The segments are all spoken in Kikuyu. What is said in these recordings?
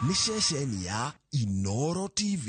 Nĩ ceceni ya Inoro TV.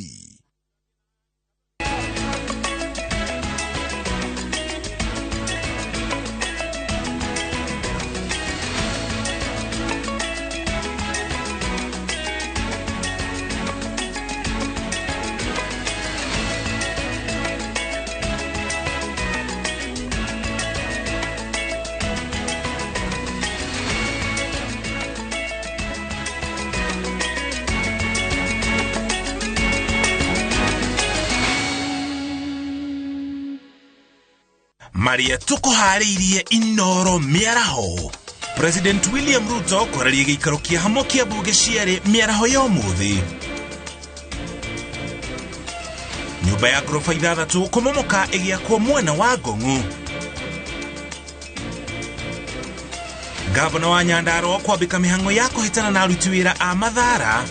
Maria tukuharĩirie Inoro mĩaraho. President William Ruto kwararia gĩikaro kĩa hamwe kĩa mbunge cierĩ mĩaraho ya ũmũthĩ. Nyũmba ya ngoroba 6 kũmomoka ĩgĩakwo mwena wa Ngong'u. Gavana wa Nyandarua kwambĩka mĩhang'o ya kũhĩtana na aruti wĩra a Mathara.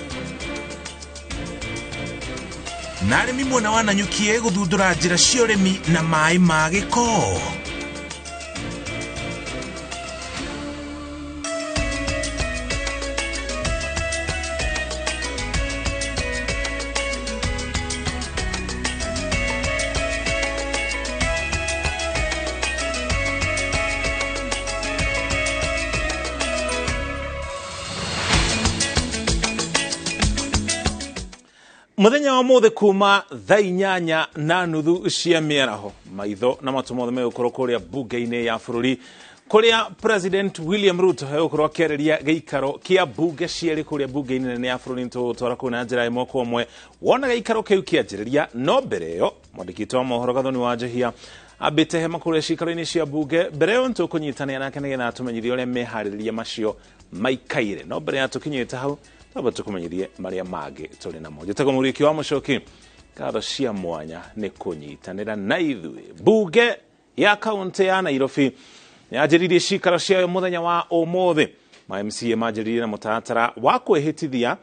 Na arĩmi mwena wa Nanyukie gũthundũra njĩra cia ũrĩmi na maĩ ma gĩko. Muthenya wa mothe kuma thaa 8:30 cia mĩaraho, maitho na matũ mothe megũkorwo kũrĩa bunge-inĩ ya bũrũri kũrĩa President William Ruto egũkorwo akĩarĩria gĩikaro kĩa mbunge cierĩ kũrĩa bunge-inĩ nene ya bũrũri. Nĩtũgũtwara kũu na njĩra ĩmwe kwa ĩmwe wona gĩikaro kĩu kĩanjĩrĩria. No mbere ĩyo mwandĩki witũ wa mohoro Gathoni wa Njehia ambĩte hema kũrĩa ciikaro-inĩ cia mbunge. Mbere ĩyo nĩtũkũnyitanĩra nake nĩgetha atũmenyithie ũrĩa meharĩrĩria macio maikaire. No mbere ya tũkinyĩte hau twamba tũkũmenyithie marĩa mangĩ tũrĩ namo. Njĩtagwo Mũriũki wa Mũcoki, ngatho cia mwanya nĩ kũnyitanĩra na ithuĩ. Mbunge ya kaunti ya Nairobi nĩyanjĩrĩirie cikaro ciayo mũthenya wa ũmũthĩ. Ma MCA manjĩrĩirie na mũtaratara wa kwĩhĩtithia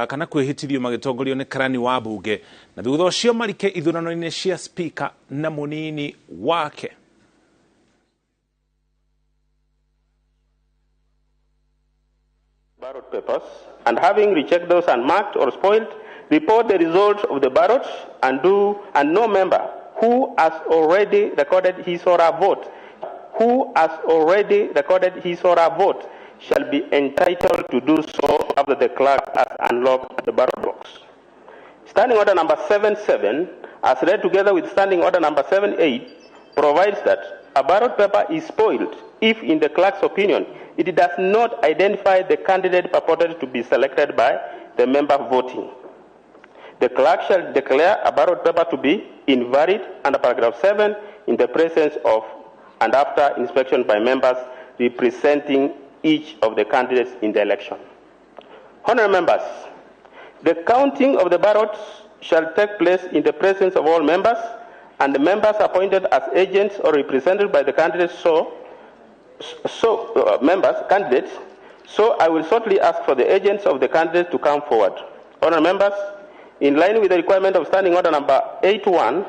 kana kwĩhĩtithio magĩtongorio nĩ karani wa mbunge, na thutha ũcio marike ithurano-inĩ cia speaker na mũnini wake. Ballot papers, and having rechecked those unmarked or spoiled, report the results of the ballots, and no member who has already recorded his or her vote, shall be entitled to do so after the clerk has unlocked the ballot box. Standing order number 77, as read together with standing order number 78, provides that a ballot paper is spoiled if, in the clerk's opinion, it does not identify the candidate purported to be selected by the member voting. The clerk shall declare a ballot paper to be invalid under paragraph 7 in the presence of and after inspection by members representing each of the candidates in the election. Honourable members, the counting of the ballots shall take place in the presence of all members, and the members appointed as agents or represented by the candidates. So I will shortly ask for the agents of the candidates to come forward. Honourable members, in line with the requirement of standing order number 81,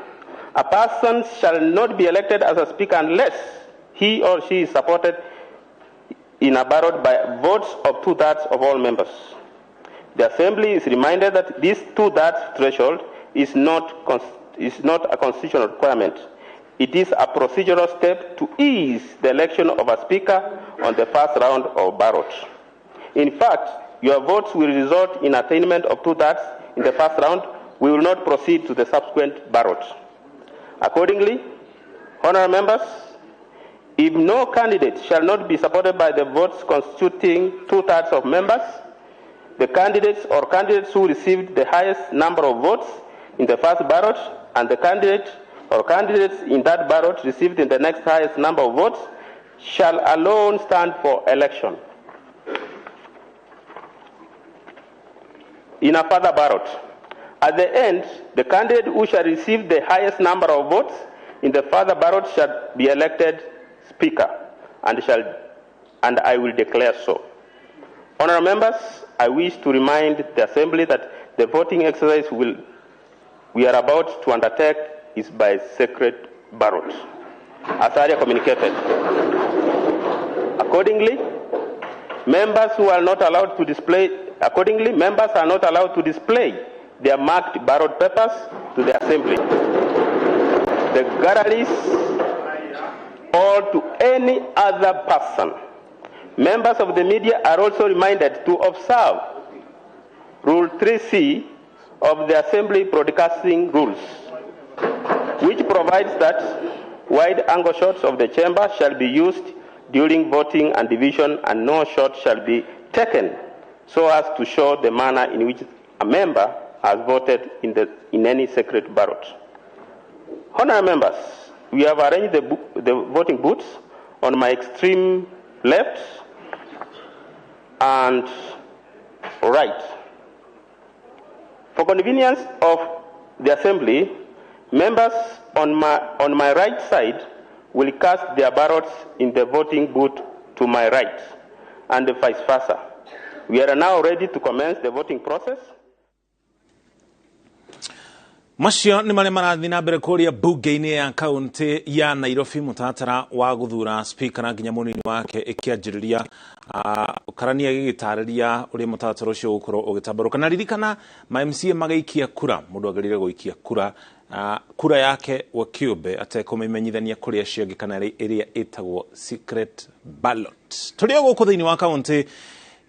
a person shall not be elected as a speaker unless he or she is supported in a ballot by votes of 2/3 of all members. The Assembly is reminded that this 2/3 threshold is not a constitutional requirement. It is a procedural step to ease the election of a speaker on the first round of ballot. In fact, your votes will result in attainment of 2/3 in the first round. We will not proceed to the subsequent ballot. Accordingly, honourable members, if no candidate shall not be supported by the votes constituting 2/3 of members, the candidates or candidates who received the highest number of votes in the first ballot and the candidate or candidates in that ballot received in the next highest number of votes shall alone stand for election. In a further ballot, at the end, the candidate who shall receive the highest number of votes in the further ballot shall be elected Speaker, and I will declare so. Honourable members, I wish to remind the Assembly that the voting exercise we are about to undertake is by secret ballot, as earlier communicated. Accordingly, members who are not allowed to display Accordingly, members are not allowed to display their marked ballot papers to the assembly, the galleries, or to any other person. Members of the media are also reminded to observe Rule 3C of the Assembly Broadcasting Rules, which provides that wide angle shots of the chamber shall be used during voting and division, and no shot shall be taken so as to show the manner in which a member has voted in any secret ballot. Honorable members, we have arranged the voting booths on my extreme left and right. For convenience of the assembly, members on my right side will cast their ballots in the voting booth to my right, and vice versa. We are now ready to commence the voting process. Macio nĩ marĩa marathiĩ na mbere kũrĩa mbunge-inĩ ya kaunti ya Nairobi, mũtaratara wa gũthura speaker na nginya mũnini wake ĩkĩanjĩrĩria. Karania gĩgĩtarĩria ũrĩa mũtaratara ũcio ũgũkorwo ũgĩtambarũka, na ririkana ma MCA magĩikia kura, mũndũ agĩrĩire gũikia kura yake we kĩũmbe atekũmĩmenyithania kũrĩ acio angĩ, kana ĩrĩa ĩtagwo secret ballot. Tũrĩ o gũkũ thĩinĩ wa kaunti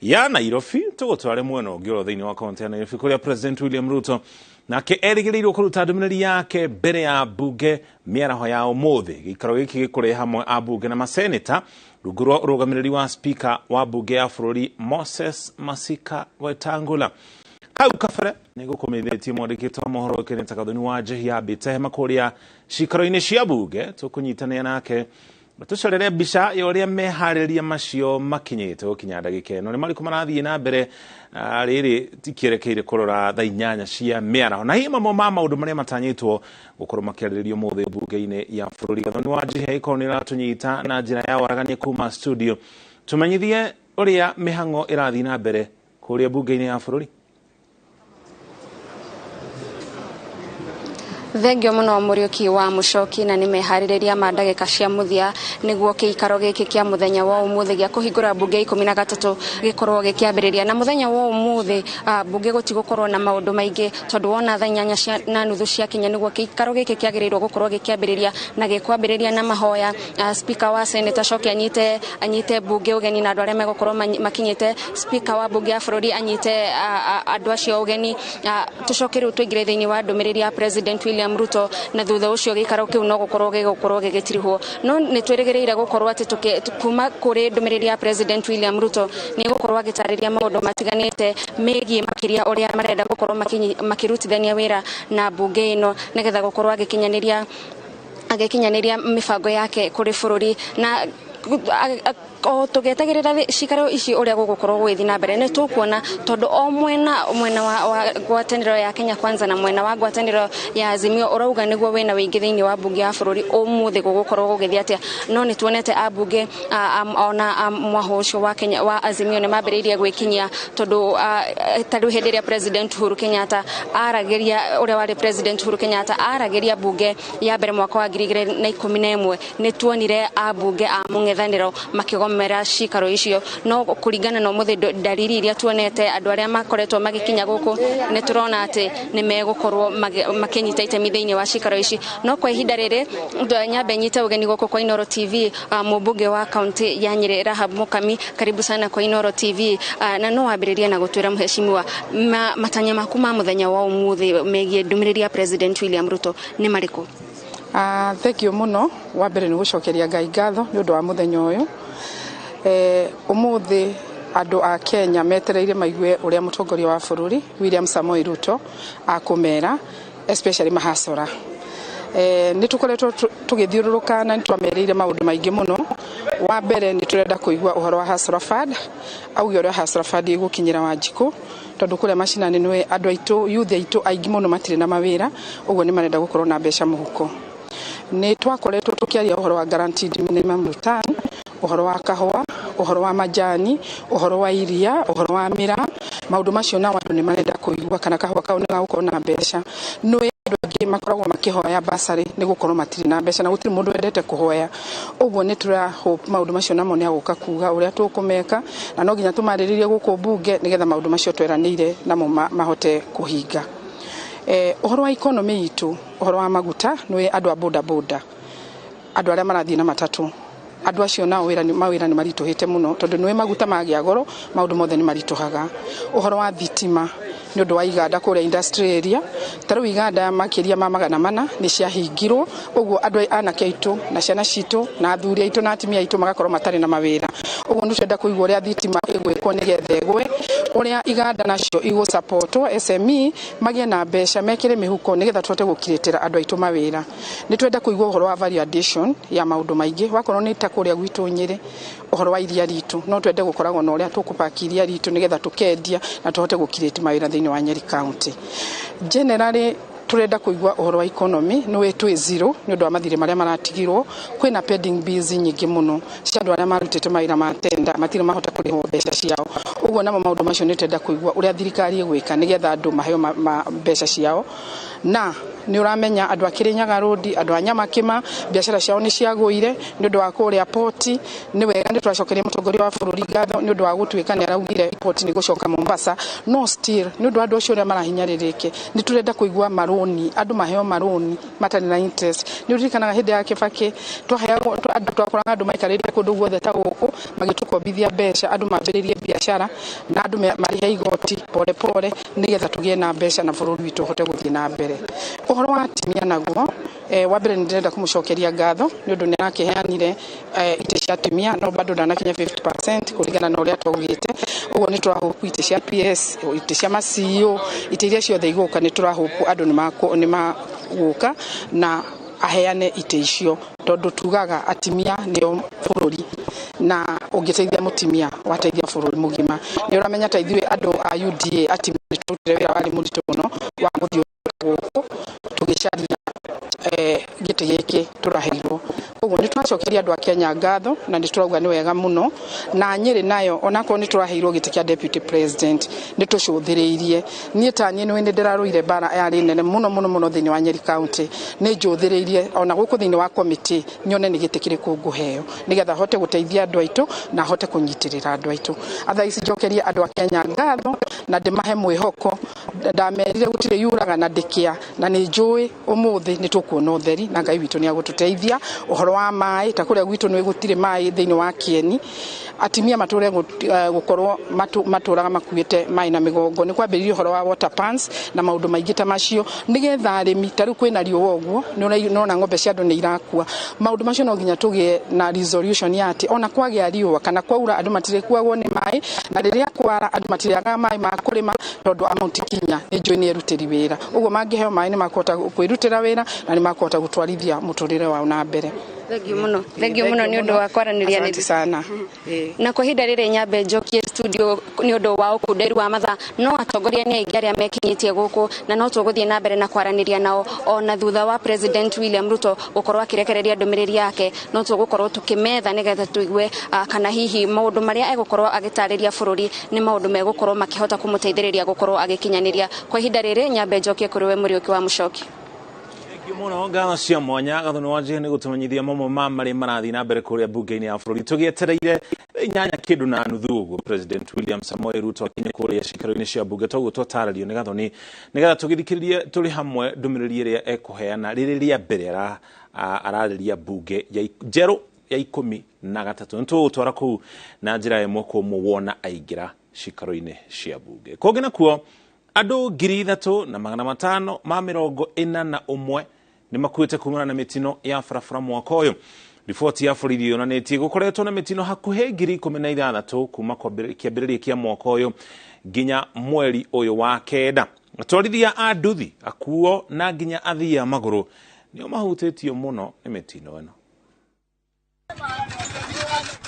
ya Nairobi, tũgũtware mwena ũngĩ oro thĩinĩ wa kaunti ya Nairobi, kũrĩa President William Ruto nake erĩgĩrĩirwo kũruta ndũmĩrĩri yake mbere ya mbunge mĩaraho ya ũmũthĩ. Gĩikaro gĩkĩ gĩkũrehe hamwe ambunge na maseneta rungu rwa ũrũgamĩrĩri wa speaker wa mbunge ya bũrũri Moses Masika Wetangula. Hau kabere nĩ gũkũmenyithĩtie mwandĩkĩtwo wa mohoro Kenneth Gathoni wa Njehia ambĩte hema kũrĩa cikaro-inĩ cia mbunge. Tũkũnyitanĩra nake tũcorere mbica ya ũrĩa meharĩria macio makinyĩte gũkinya ndagĩka ĩno, nĩ marĩkũ marathiĩ na mbere. Rĩrĩ tikĩerekeire kũrora thaa 8 cia mĩaraho, na hihi mamwe ma maũndũ marĩa matanyĩtwo gũkorwo makĩarĩrĩrio ũmũthĩ mbunge-inĩ ya bũrũri. Gathoni wa Njihia, ĩkorwo nĩ ũratũnyita na njĩra ya waragania kuma studio, tũmenyithie ũrĩa mĩhang'o ĩrathiĩ na mbere kũrĩa mbunge-inĩ ya bũrũri. Thengio muno, Muriuki wa Mucoki. Na nĩ meharĩrĩria ma ndagĩka cia mũthia nĩguo kĩikaro gĩkĩ kĩa mũthenya wa ũmũthĩ gĩa kũhingũra mbunge 13 gĩkorwo gĩkĩambĩrĩria. Na mũthenya wa ũmũthĩ mbunge gũtigũkorwo na maũndũ maingĩ, tondũ wona thaa 8 na nuthu ciakinya nĩguo gĩikaro gĩkĩ kĩagĩrĩirwo gũkorwo gĩkĩambĩrĩria, na gĩkwambĩrĩria na mahoya. Speaker wa Senate acoke anyite mbunge ũgeni na andũ arĩa megũkorwo makinyĩte. Speaker wa mbunge ya bũrũri anyite andũ acio ũgeni. Tũcoke rĩu tũingĩre thĩinĩ wa ndũmĩrĩri ya President William Ruto, na thutha ũcio gĩikaro kĩu no gũkorwo gĩgũkorwo gĩgĩtirihwo. No nĩ twĩrĩgĩrĩire gũkorwo atĩ kuma kũrĩ ndũmĩrĩri ya President William Ruto nĩ gũkorwo agĩtarĩria maũndũ matiganĩte megiĩ makĩria ũrĩa marenda gũkorwo makĩrutithania wĩra na mbunge ĩno, nĩgetha gũkorwo agĩkinyanĩria mĩbango yake kũrĩ bũrũri. Na o tũgĩetagĩrĩra cikaro ici ũrĩa gũgũkorwo gũgĩthiĩ na mbere, nĩ tũkuona tondũ o mwena wa ngwatanĩro ya Kenya Kwanza na mwena wa ngwatanĩro ya Azimio ũrauga nĩguo wĩna wĩingĩ thĩinĩ wa mbunge ya bũrũri, ũmũthĩ gũgũkorwo gũgĩthiĩ atĩa? No nĩ tuonete ambunge ona mwahũ ũcio wa Kenya wa Azimio nĩ mambĩrĩirie gwĩkinyia, tondũ ta rĩu hĩndĩ ĩrĩa President Uhuru Kenyatta aragĩria, ũrĩa warĩ President Uhuru Kenyatta aragĩria mbunge ya mbere mwaka wa 2011, nĩ tuonire ambunge a mũng'ethanĩro makĩgomera cikaro icio. No kũringana na ũmũthĩ, ndariri iria tuonete andũ arĩa makoretwo magĩkinya gũkũ, nĩ tũrona atĩ nĩ megũkorwo makĩnyita itemi thĩinĩ wa cikaro ici. No kwa ihinda rĩrĩ nyambe nyite ũgeni gũkũ kwa Inooro TV mũmbunge wa kaunti ya Nyĩrĩ, Rahab Mukami. Karibu sana kwa Inooro TV. Na no wambĩrĩrie na gũtwĩra, mheshimiwa, matanya maku ma mũthenya wa ũmũthĩ megiĩ ndũmĩrĩri ya President William Ruto nĩ marĩkũ? Thank you mũno. Wa mbere nĩ gũcokeria Ngai ngatho nĩ ũndũ wa mũthenya ũyũ. Ũmũthĩ andũ a Kenya metereire maigue ũrĩa mũtongoria wa bũrũri William Samoei Ruto akũmera, especially mahasora. Nĩ tũkoretwo tũgĩthiũrũrũka na nĩ twamerĩire maũndũ maingĩ mũno. Wa mbere nĩ tũrenda kũigua ũhoro wa Hustler Fund, auge ũrĩa Hustler Fund ĩgũkinyĩra Wanjikũ, tondũ kũrĩa macinani nĩ andũ aitũ, youth aitũ aingĩ mũno matirĩ na mawĩra, ũguo nĩ marenda gũkorwo na mbeca mũhuko. Nĩ twakoretwo tũkĩaria ũhoro wa guaranteed minimum return, ũhoro wa kahũa, ũhoro wa majani, ũhoro wa iria, ũhoro wa mĩraa. Maũndũ macio nao andũ nĩ marenda kũigua kana kahũa kau nĩ gagũkorwo na mbeca. Nĩ andũ aingĩ aingĩ makoragwo makĩhoya basarĩ nĩ gũkorwo matirĩ na mbeca na gũtirĩ mũndũ wendete kũhoya. Ũguo nĩ tũra hope maũndũ macio namo nĩ agũka kuga ũrĩa tũkũmeka, na no nginya tũmarĩrĩrie gũkũ mbunge nĩgetha maũndũ macio tweranĩire namo mahote kũhinga. Ũhoro wa economy itũ, ũhoro wa maguta, nĩ andũ a boda boda, andũ arĩa marathiĩ na matatũ, andũ acio nao mawĩra nĩ maritũhĩte mũno tondũ nĩ maguta magĩa goro, maũndũ mothe nĩ maritũhaga. Ũhoro wa thitima nĩ ũndũ wa iganda kũrĩa industry area, ta rĩu iganda makĩria ma 400 nĩ ciahingirwo, ũguo andũ anake aitũ na ciana citũ na athuri aitũ na atumia aitũ magakorwo matarĩ na mawĩra. Ũguo nĩ tũrenda kũigua ũrĩa thitima ĩgwĩkwo nĩgetha ĩgwe, ũrĩa iganda nacio igũsapotwo SME magĩe na mbeca mekĩre mĩhuko nĩgetha tũhote gũkiritĩra andũ aitũ mawĩra. Nĩ twenda kũigua ũhoro wa value addition ya maũndũ maingĩ, wakorwo nĩ ta kũrĩa gwitũ Nyĩrĩ, ũhoro wa iria ritũ, no twende gũkoragwo na ũrĩa tũkũpaki iria ritũ nĩgetha tũkendia na tũhote gũkirĩti mawĩra thĩinĩ wa Nyeri County. Generally turenda kuigua ũhoro wa economy nĩ twĩ zero nĩ ũndũ wa mathirĩ marĩa maratigirwo. Kwĩna pending bills nyingĩ mũno cia andũ arĩa marutĩte mawĩra ma tenda matirĩ mahota kũrĩhwo mbeca ciao. Ũguo namo maũndũ macio nĩ twenda kũigua ũrĩa thirikari ĩgwĩka nĩgetha andũ maheo mbeca ciao. Na nĩ ũramenya andũ a Kirinyaga Road, andũ a Nyamakima, biacara ciao nĩ ciagũire nĩ ũndũ wa kũrĩa poti. Nĩ wega nĩ tũracokeria mũtongoria wa bũrũri ngatho nĩ ũndũ wa gũtuĩka nĩ araugire poti nĩ gũcoka Mombasa, no still nĩ ũndũ wa andũ acio ũrĩa marahinyarĩrĩke nĩ tũrenda kũigua marũni, andũ maheo marũni matarĩ na interest. Nĩ ũririkanaga hĩndĩ ya Kibaki twaheagwo andũ, twakoraga andũ maikarĩte kũndũ guothe ta gũkũ magĩtũkombithia mbeca, andũ mambĩrĩrie biacara na andũ marĩhe igoti pole pole nĩgetha tũgĩe na mbeca na bũrũri witũ ũhote gũthiĩ na mbere. Ũhoro wa atumia naguo, wa mbere nĩ ndĩrenda kũmũcokeria ngatho nĩ ũndũ nĩ arakĩheanire itĩ cia atumia, no bado ndanakinya 50% kũringana na ũrĩa twaugĩte. Ũguo nĩ tũrahopu itĩ cia PS, itĩ cia ma CEO, itĩ iria ciothe igũka nĩ tũrahopu andũ nĩ magũka na aheane itĩ icio, tondũ tugaga atumia nĩo bũrũri na ũngĩteithia mũtumia wateithia bũrũri mũgima. Nĩ ũramenya ta ithuĩ andũ a UDA atumia nĩ twarutire wĩra warĩ mũritũ mũno wa gũthiũrũrũka gũkũ tũgĩcaria gĩtĩ gĩkĩ tũraheirwo. Koguo nĩ tũracokeria andũ a Kenya ngatho na nĩ tũrauga nĩ wega mũno. Na Nyĩrĩ nayo onakorwo nĩ tũraheirwo gĩtĩ kĩa deputy president nĩ tũcũthĩrĩirie. Niĩ ta niĩ nĩ ndĩrarũire mbara yarĩ nene mũno mũno mũno thĩinĩ wa Nyeri County, nĩ njũthĩrĩirie ona gũkũ thĩinĩ wa committee nyone nĩ gĩtĩ kĩrĩkũ ngũheo nĩgetha hote gũteithia andũ aitũ na hote kũnyitĩrĩra andũ aitũ. Otherwise njokerie andũ a Kenya ngatho na ndĩmahe mwĩhoko. Ndamerire gũtirĩ yuraga na ndĩkĩa, na nĩ njũĩ ũmũthĩ nĩ tũkuona ũtheri na Ngai witũ nĩ agũtũteithia. Ũhoro wa maĩ ta kũrĩa gwitũ nĩ gũtirĩ maĩ thĩinĩ wa Kieni, atumia matũre gũkorwo matũraga makuĩte maĩ na mĩgongo. Nĩ kwambĩrĩria ũhoro wa water pans na maũndũ maingĩ ta macio nĩgetha arĩmi, ta rĩu kwĩna riũa ũguo nĩ ũrona ng'ombe cia andũ nĩ irakua. Maũndũ macio no nginya tũgĩe na resolution ya atĩ ona kwagĩa riũa kana kwaura andũ matirĩkuagwo nĩ maĩ, na rĩrĩa kwara andũ matirĩagaga maĩ ma kũrĩma tondũ amount kinya nĩ njũĩ nĩ erutĩri wĩra. Ũguo mangĩheo maĩ nĩ makũhota kwĩrutĩra wĩra na nĩ makũhota gũtwarithia mũtũrĩre wao na mbere. Thengiũ mũno, thengiũ mũno nĩ ũndũ wa kwaranĩria. Asante sana. Na kwa ihinda rĩrĩ nyambe njokie studio nĩ ũndũ wa ũkunderu wa mathaa, no atongoria nĩ aingĩ arĩa mekinyĩtie gũkũ na no tũgũthiĩ na mbere na kwaranĩria nao ona thutha wa President William Ruto gũkorwo akĩrekereria ndũmĩrĩri yake. No tũgũkorwo tũkĩmetha nĩgetha tũigue kana hihi maũndũ marĩa egũkorwo agĩtarĩria bũrũri nĩ maũndũ megũkorwo makĩhota kũmũteithĩrĩria gũkorwo agĩkinyanĩria. Kwa ihinda rĩrĩ nyambe njokie kũrĩ we Mũriũki wa Mũcoki. Mũno ngatho cia mwanya Gathoni wa Njĩhĩ nĩ gũtũmenyithia mamwe ma marĩa marathiĩ na mbere kũrĩa mbunge-inĩ ya bũrũri. Tũgĩetereire 8:15 ũguo President William Samoei Ruto akinye kũrĩa cikaro-inĩ cia mbunge, toguo twatarĩrio nĩ Gathoni nĩgetha tũgĩthikĩrĩrie tũrĩ hamwe ndũmĩrĩri ĩrĩa ekũheana rĩrĩ rĩa mbere ararĩria mbunge njerũ ya 13. Nĩ tũgũtwara kũu na njĩra ĩmwe kwa ĩmwe wona aingĩra cikaro-inĩ cia mbunge. Kũngĩ nakuo andũ 3541 nĩ makuĩte kumana na mĩtino ya barabara mwaka ũyũ. Riboti ya borithi yonanĩtie gũkoretwo na mĩtino hakuhĩ 16,000 kuma kĩambĩrĩria kĩa mwaka ũyũ nginya mweri ũyũ wa 9. Atwarithia a nduthi, akuo na nginya athii a magũrũ nĩo mahutĩtio mũno nĩ mĩtino ĩno.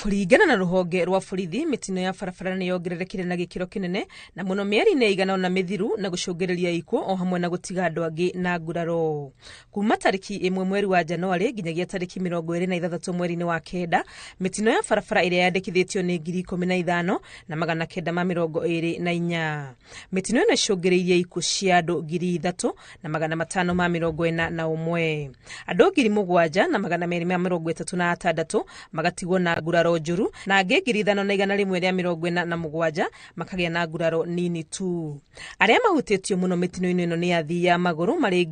Kũringana na rũhonge rwa borithi, mĩtino ya barabara nĩ yongererekire na gĩkĩro kĩnene na mũno mĩeri-inĩ ĩigana ũna mĩthiru na gũcũngĩrĩria ikuũ o hamwe na gũtiga andũ angĩ na nguraro. Kuma tarĩki 1 mweri wa Januarĩ nginyagia tarĩki 26 mweri-inĩ wa 9, mĩtino ya barabara ĩrĩa yandĩkithĩtio nĩ 15,924. Mĩtino ĩno ĩcũngĩrĩirie ikuũ cia andũ 3,541. Andũ 7,236 magatigwo na nguraro njũru na angĩ 5,147 makagĩa na nguraro nini tu. Arĩa mahutĩtio mũno mĩtino-inĩ ĩno nĩ athii a magũrũ marĩ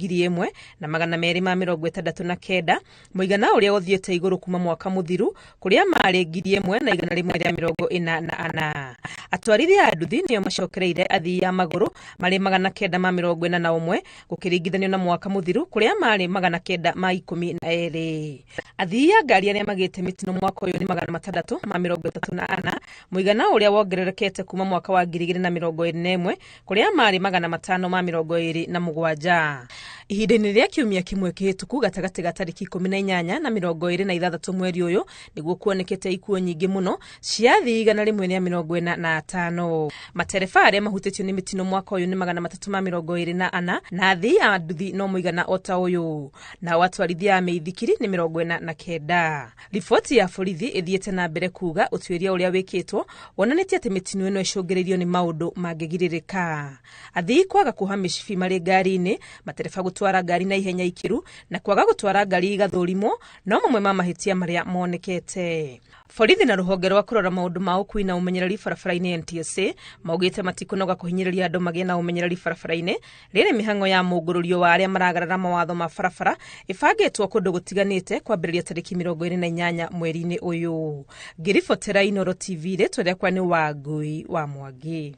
1,269, mũigana ũrĩa ũthiĩte igũrũ kuma mwaka mũthiru kũrĩa marĩ 1,144. Atwarithia a nduthi nĩo macokereire athii a magũrũ marĩ 941 gũkĩringithanio na mwaka mũthiru kũrĩa marĩ 912. Athii a ngari arĩa magĩte mĩtino mwaka ũyũ nĩ 634, mũigana ũrĩa wongererekete kuma mwaka wa 2021 kũrĩa marĩ 527. Ihinda-inĩ rĩa kiumia kĩmwe kĩhĩtũku gatagatĩ ga tarĩki 18 na 26 mweri ũyũ nĩguo kuonekete ikuũ nyingĩ mũno cia athii 145. Matereba arĩa mahutĩtio nĩ mĩtino mwaka ũyũ nĩ 324 na athii a nduthi no mũigana o ta ũyũ. Nao atwarithia a mĩithikiri nĩ 49. Riboti ya borithi ĩthiĩte na mbere kuga ũtuĩria ũrĩa wĩkĩtwo wonanĩtie atĩ mĩtino ĩno ĩcũngĩrĩirio nĩ maũndũ mangĩgirĩrĩka. Athii kwaga kuoha mĩcibi marĩ ngari-inĩ, matereba gũtwara ngari na ihenya ikĩru na kwaga gũtwara ngari igathũrimwo no mamwe ma mahĩtia marĩa monekete. Borithi na rũhonge rwa kũrora maũndũ ma ũkui na ũmenyereri barabara-inĩ NTSA maugĩte matikũnoga kũhinyĩrĩria andũ magĩe na ũmenyereri barabara-inĩ rĩrĩ mĩhang'o ya mũngũrũrio wa arĩa maragarara mawatho ma barabara ĩbangĩtwo kũndũ gũtiganĩte kwambĩrĩria tarĩki 28 mweri-inĩ ũyũ. Ngĩribotera Inooro TV, rĩtwa rĩakwa nĩ Wangui wa Mwangi.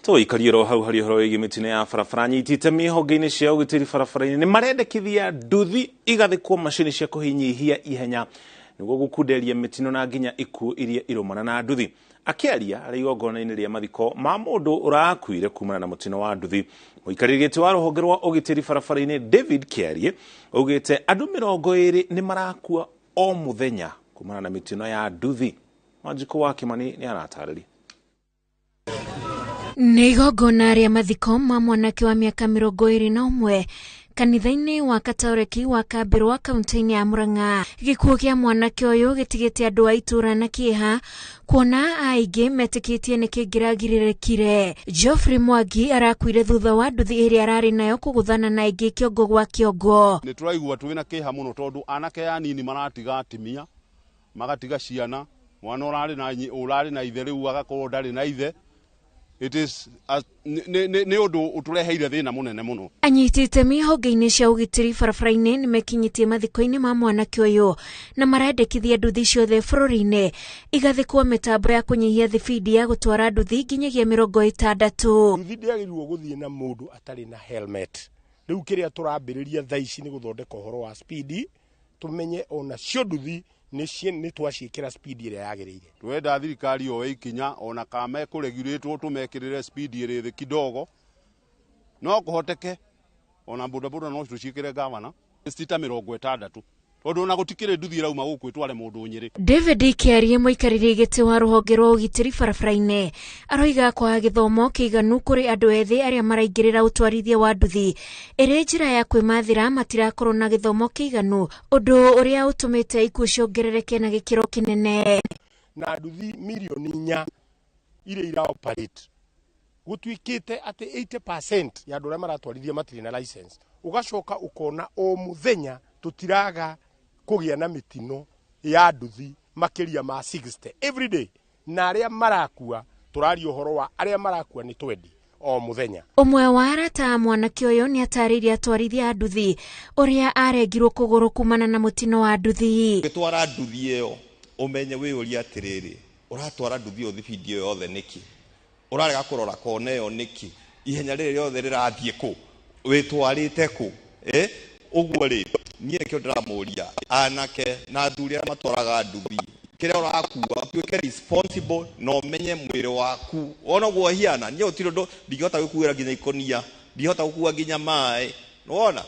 Tũikarie ro hau harĩ ũhoro wĩgiĩ mĩtino ya barabara. Nyitite mĩhonge-inĩ cia ũgitĩri barabara-inĩ nĩ marendekithia nduthi igathĩkwo macini cia kũhinyihia ihenya nĩguo gũkunderia mĩtino na nginya ikuũ iria irũmana na nduthi. Akĩaria arĩ igongona-inĩ rĩa mathiko ma mũndũ ũrakuire kumana na mũtino wa nduthi, mũikarĩri gĩtĩ wa rũhonge rwa ũgitĩri barabara-inĩ David Kĩarie augĩte andũ 20 nĩ marakua o mũthenya kumana na mĩtino ya nduthi. Wanjikũ wa Kĩmani nĩ aratarĩria. Nĩ igongona rĩa mathiko ma mwanake wa mĩaka 21 kanitha-inĩ wa Katoreki wa Kambĩrwa kaunti-inĩ ya Murang'a. Gĩkuũ kĩa mwanake ũyũ gĩtigĩte andũ a itũũra na kĩeha kuona aingĩ metĩkĩtie nĩ kĩngĩragirĩrĩkire. Geoffrey Mwangi arakuire thutha wa nduthi ĩrĩa ararĩ nayo kũgũthana na ĩngĩ kĩongo gwa kĩongo. Nĩ tũraigua twĩna kĩeha mũno tondũ anake anini maratiga atimia, magatiga ciana, mwana ũrarĩ na ithe rĩu agakorwo ndarĩ na ithe. It is nĩ ũndũ ũtũreheire thĩna mũnene mũno. Anyiti itemi honge-inĩ cia ũgitĩri barabara-inĩ nĩ mekinyĩtie mathiko-inĩ ma mwanake ũyũ na marendekithia nduthi ciothe bũrũri-inĩ igathĩkwo mĩtambo ya kũnyihia thibindi ya gũtwara nduthi nginyagia 60. Nduthi ndĩagĩrĩirwo gũthiĩ na mũndũ atarĩ na helmet. Rĩu kĩrĩa tũrambĩrĩria thaa ici nĩ gũthondeka ũhoro wa speed, tũmenye ona cio nduthi nĩ twaciĩkĩra speed ĩrĩa yagĩrĩire. Twenda thirikari yoe ikinya ona kana mekũregurĩtwo tũmekĩrĩre speed ĩrĩ thĩ kidogo, no kũhoteke ona bodaboda no tũciĩkĩre gavana cita 60 tondũ ona gũtikĩrĩ nduthi ĩrauma gũkũ ĩtware mũndũ Nyĩrĩ. David Kĩarie mũikarĩri gĩtĩ wa rũhonge rwa ũgitĩri barabara-inĩ aroiga kwaga gĩthomo kĩiganu kũrĩ andũ ethĩ arĩa maraingĩrĩra ũtwarithia wa nduthi ĩrĩ njĩra ya kwĩmathĩra matirakorwo na gĩthomo kĩiganu, ũndũ ũrĩa ũtũmĩte ikuũ ciongerereke na gĩkĩro kĩnene. Na nduthi mirioni 4 iria ira operate gũtuĩkĩte atĩ 80% ya andũ arĩa maratwarithia matirĩ na license. Ũgacoka ũkona o mũthenya tũtiraga kũgĩa na mĩtino ya nduthi makĩria ma 60 every day, na arĩa marakua tũraria ũhoro wa arĩa marakua nĩ 20 o mũthenya. Ũmwe wa arata a mwanake ũyũ nĩ atarĩirie atwarithia a nduthi ũrĩa arengirwo kũgũrũ kumana na mũtino wa nduthi. Ũgĩtwara nduthi ĩyo ũmenye wĩyũrie atĩrĩrĩ, ũratwara nduthi ĩyo thibindi ĩyo yothe nĩkĩ? Ũrarega kũrora kona ĩyo nĩkĩ? Ihenya rĩrĩ rĩothe rĩrathiĩ kũ? Wĩtwarĩte kũ? Ũguo rĩ, niĩ nĩkĩo ndĩramũria anake na athuri arĩa matwaraga nduthi, kĩrĩa ũrakua ũtuĩke responsible na ũmenye mwĩrĩ waku. Wona ũguo hiana, niĩ gũtirĩ ũndũ ndingĩhota gũkuĩra nginya ikũnia, ndingĩhota gũkua nginya maĩ, nĩwona?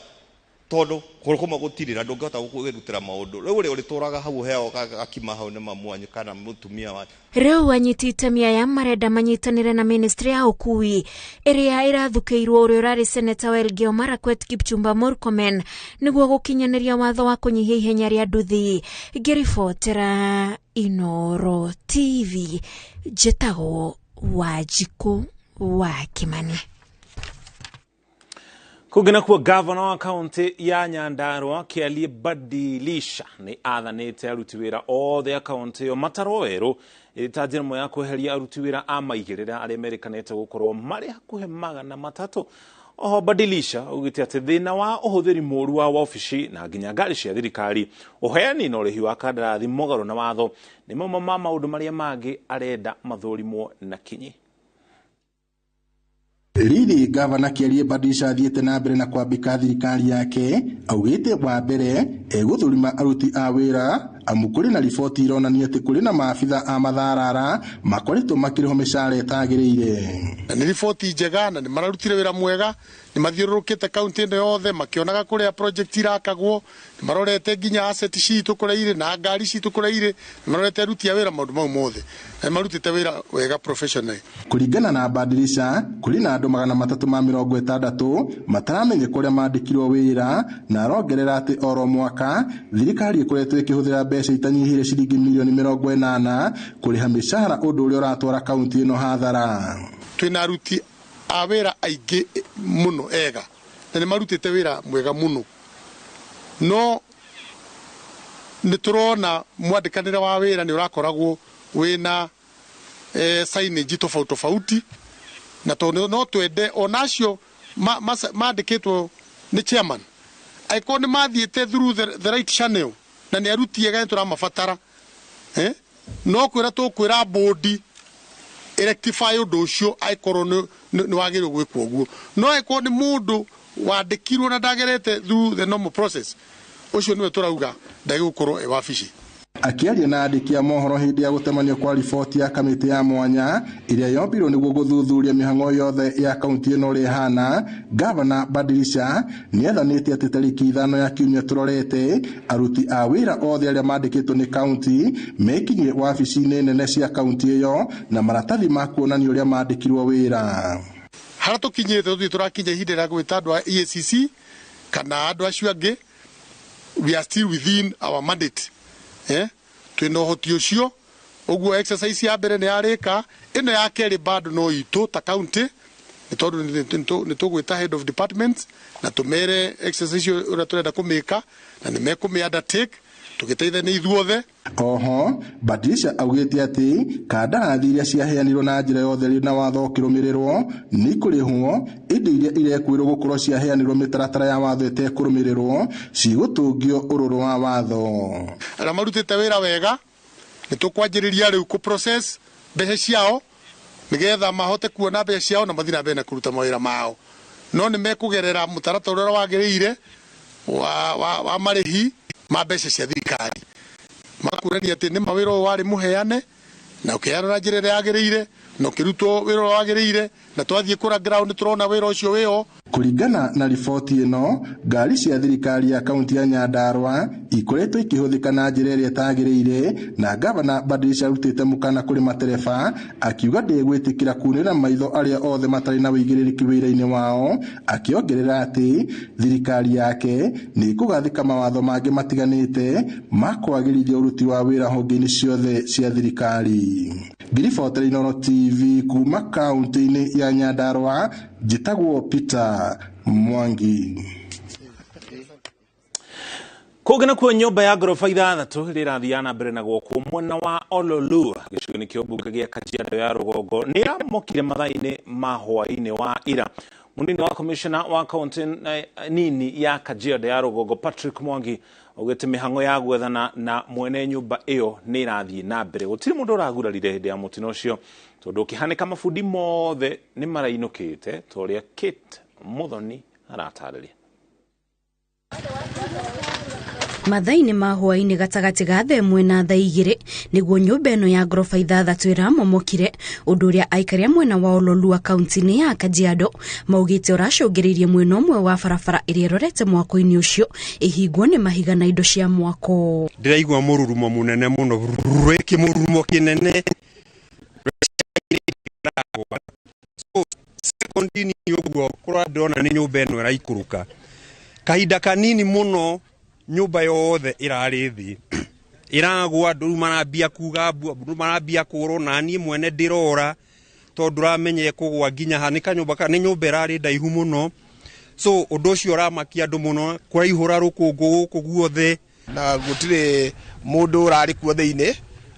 Tondu kũmwe gũtirĩ na ndũngĩhota kwĩrutĩra maũndũ. Rĩu ũrĩa ũrĩtũraga hau ũheagwo gakima hau nĩ mamu wanyu kana mũtumia wanyu. Rĩu anyiti itemi aya marenda manyitanĩre na ministry ya ũkui ĩrĩa ĩrathukĩirwo ũrĩa ũrarĩ seneta wa Elgeyo Marakwet Kipchumba Murkomen nĩguo gũkinyanĩria watho wa kũnyihia ihenya rĩa nduthi. Ngĩribotera Inoro TV, njĩtagwo Wanjikũ wa Kimani. Kũngĩ nakuo, gavana wa kaunti ya Nyandarua Kĩalie Badilisha nĩ athanĩte aruti wĩra othe a kaunti ĩyo matarwo werũ ĩrĩ ta njĩra ĩmwe ya kweheria aruti wĩra a maigĩrĩra arĩa merĩkanĩte gũkorwo marĩ hakuhĩ 300. Oho Badilisha augĩte atĩ thĩna wa ũhũthĩri mũru wa wabici na nginya ngari cia thirikari, ũheani na ũrĩhi wa kandarathi mũgarũ na watho nĩ mamwe ma maũndũ marĩa mangĩ arenda mathũrimwo na kinyi. Riri gavana Kĩarie Badilisha athiĩte na mbere na kwambĩka thirikari yake, augĩte wa mbere egũthũrima aruti a wĩra amu kũrĩ na riboti ironania atĩ kũrĩ na maabitha a matharara makoretwo makĩrĩhwo mĩcara ĩtagĩrĩire. Na nĩ riboti njega na nĩ mararutire wĩra mwega, nĩ mathiũrũrũkĩte kaunti ĩno yothe makĩonaga kũrĩa project irakagwo, nĩ marorete nginya asset citũ kũrĩa irĩ na ngari citũ kũrĩa irĩ, nĩ marorete aruti a wĩra maũndũ mau mothe, na nĩ marutĩte wĩra wega professionally. Kũringana na Badilisha, kũrĩ na andũ 360 mataramenyeka ũrĩa mandĩkirwo wĩra, na arongerera atĩ oro mwaka thirikari ĩkoretwo ĩkĩhũthĩra mbeca itanyihĩire ciringi mirioni 80 kũrĩha mĩcara, ũndũ ũrĩa ũratwara kaunti ĩno hathara. Twĩna aruti a wĩra aingĩ mũno ega na nĩ marutĩte wĩra mwega mũno, no nĩ tũrona mwandĩkanĩre wa wĩra nĩ ũrakoragwo wĩna signage tofauti tofauti, na tondũ no twende onacio mandĩkĩtwo nĩ chairman angĩkorwo nĩ mathiĩte through the right channel na nĩ aruti ega nĩ tũramabatara, no kwĩra tũkwĩra board rectify ũndũ ũcio angĩkorwo nĩ wagĩrĩirwo gwĩkwo ũguo, no angĩkorwo nĩ mũndũ wandĩkirwo na ndagerete through the normal process, ũcio nĩwe tũrauga ndagĩrĩirwo gũkorwo e wabici. Akĩaria na andĩki a mohoro hĩndĩ ya gũtemanio kwa riboti ya kamĩtĩ ya mwanya ĩrĩa yombirwo nĩguo gũthuthuria mĩhang'o yothe ya kaunti ĩno ũrĩa ĩhana, gavana Badilisha nĩathanĩte atĩ tarĩki 5 ya kiumia tũrorete aruti a wĩra othe arĩa mandĩkĩtwo nĩ kaunti mekinyie wabici-inĩ nene cia kaunti ĩyo na maratathi ma kuonania ũrĩa mandĩkirwo wĩra. Harĩa tũkinyĩte tũthiĩ tũrakinya ihinda rĩa gwĩta andũ a EACC kana andũ acio angĩ, we are still within our mandate. Twĩna ũhoti ũcio, ũguo exercise ya mbere nĩ yarĩka, ĩno ya kerĩ bado no itũ ta county, nĩ tondũ nĩ tũgwĩta head of departments na tũmere exercise ũrĩa tũrenda kũmĩka na nĩ mekũmĩ undertake tũgĩteithania ithuothe. Oho Badilisha augĩte atĩ kandarathi iria ciaheanirwo na njĩra ya ũtheri na watho ũkĩrũmĩrĩrwo nĩ ikũrĩhwo, ĩndĩ iria irekwĩrwo gũkorwo ciaheanirwo mĩtaratara ya watho ĩtekũrũmĩrĩrwo cigũtũngio ũrũrũ wa watho. Arĩa marutĩte wĩra wega nĩ tũkwanjĩrĩria rĩu kũ process mbeca ciao nĩgetha mahote kuona mbeca ciao na mathiĩ na mbere na kũruta mawĩra mao, no nĩ mekũgerera mũtaratara ũrĩa wagĩrĩire wa marĩhi ma mbeca cia thirikari, makuonania atĩ nĩ mawĩra ũyũ warĩ mũheane na ũkĩheanwo na njĩra ĩrĩa yagĩrĩire na ũkĩrutwo wĩra ũrĩa wagĩrĩire, na twathiĩ kũra ground tũrona wĩra ũcio wĩho. Kũringana na riboti ĩno, ngari cia thirikari ya kaunti ya Nyandarua ikoretwo ikĩhũthĩka na njĩra ĩrĩa ĩtagĩrĩire, na gavana Badilisha arutĩte mũkana kũrĩ matereba akiuga ndegwĩtĩkĩra kunĩra maitho arĩa othe matarĩ na ũigĩrĩrĩki wĩra-inĩ wao, akĩongerera atĩ thirikari yake nĩ ĩkũgathĩka mawatho mangĩ matiganĩte ma kwagĩrithia ũruti wa wĩra honge-inĩ ciothe cia thirikari. Ngiribotera Inooro TV kuma kaunti-inĩ ya Nyandarua, njĩtagwo Peter Mwangi. Kũngĩ nakuo, nyũmba ya ngoroba 6 ĩrĩa ĩrathiĩ na mbere na gwakwo mwena wa Ololua gĩcigo-inĩ kĩa ũmbunge gĩa Kajiado ya rũgongo nĩ ĩramokire mathaa-inĩ ma hwaĩ-inĩ wa ira. Mũnini wa commissioner wa kaunti nini ya Kajiado ya rũgongo Patrick Mwangi augĩte mĩhang'o ya gwethana na mwene nyũmba ĩyo nĩ ĩrathiĩ na mbere. Gũtirĩ mũndũ ũragurarire hĩndĩ ya mũtino ũcio tondũ ũkĩhanĩka mabundi mothe nĩ marainũkĩte, ta ũrĩa Kate Muthoni aratarĩria. Mathaa-inĩ ma hwaĩ-inĩ gatagatĩ ga thaa 1 na thaa 2 nĩguo nyũmba ĩno ya ngoroba 6 ĩramomokire, ũndũ ũrĩa aikari a mwena wa Ololua kaunti-inĩ ya Kajiado maugĩte ũracũngĩrĩirie mwena ũmwe wa barabara ĩrĩa ĩrorete mwako-inĩ ũcio ĩhingwo nĩ mahiga na indo cia mwako. Ndĩraigua mũrurumo mũnene mũno, kĩmũrurumo kĩnene. So sekondi ũguo kũrĩa ndĩrona nĩ nyũmba ĩno ĩraikũrũka. Kahinda kanini mũno nyũmba yothe ĩrarĩ thĩ, ĩragwa, andũ rĩu marambia kuga mbu, andũ marambia kũrwo, na niĩ mwene ndĩrora tondũ ndũramenya ĩkũgwa nginya ha. Nĩ kanyũmba, nĩ nyũmba ĩrarĩ ndaihu mũno, so ũndũ ũcio ũramakia andũ mũno, kũraihũra rũkũngũ gũkũ guothe. Na gũtirĩ mũndũ ũrarĩ kuo thĩinĩ,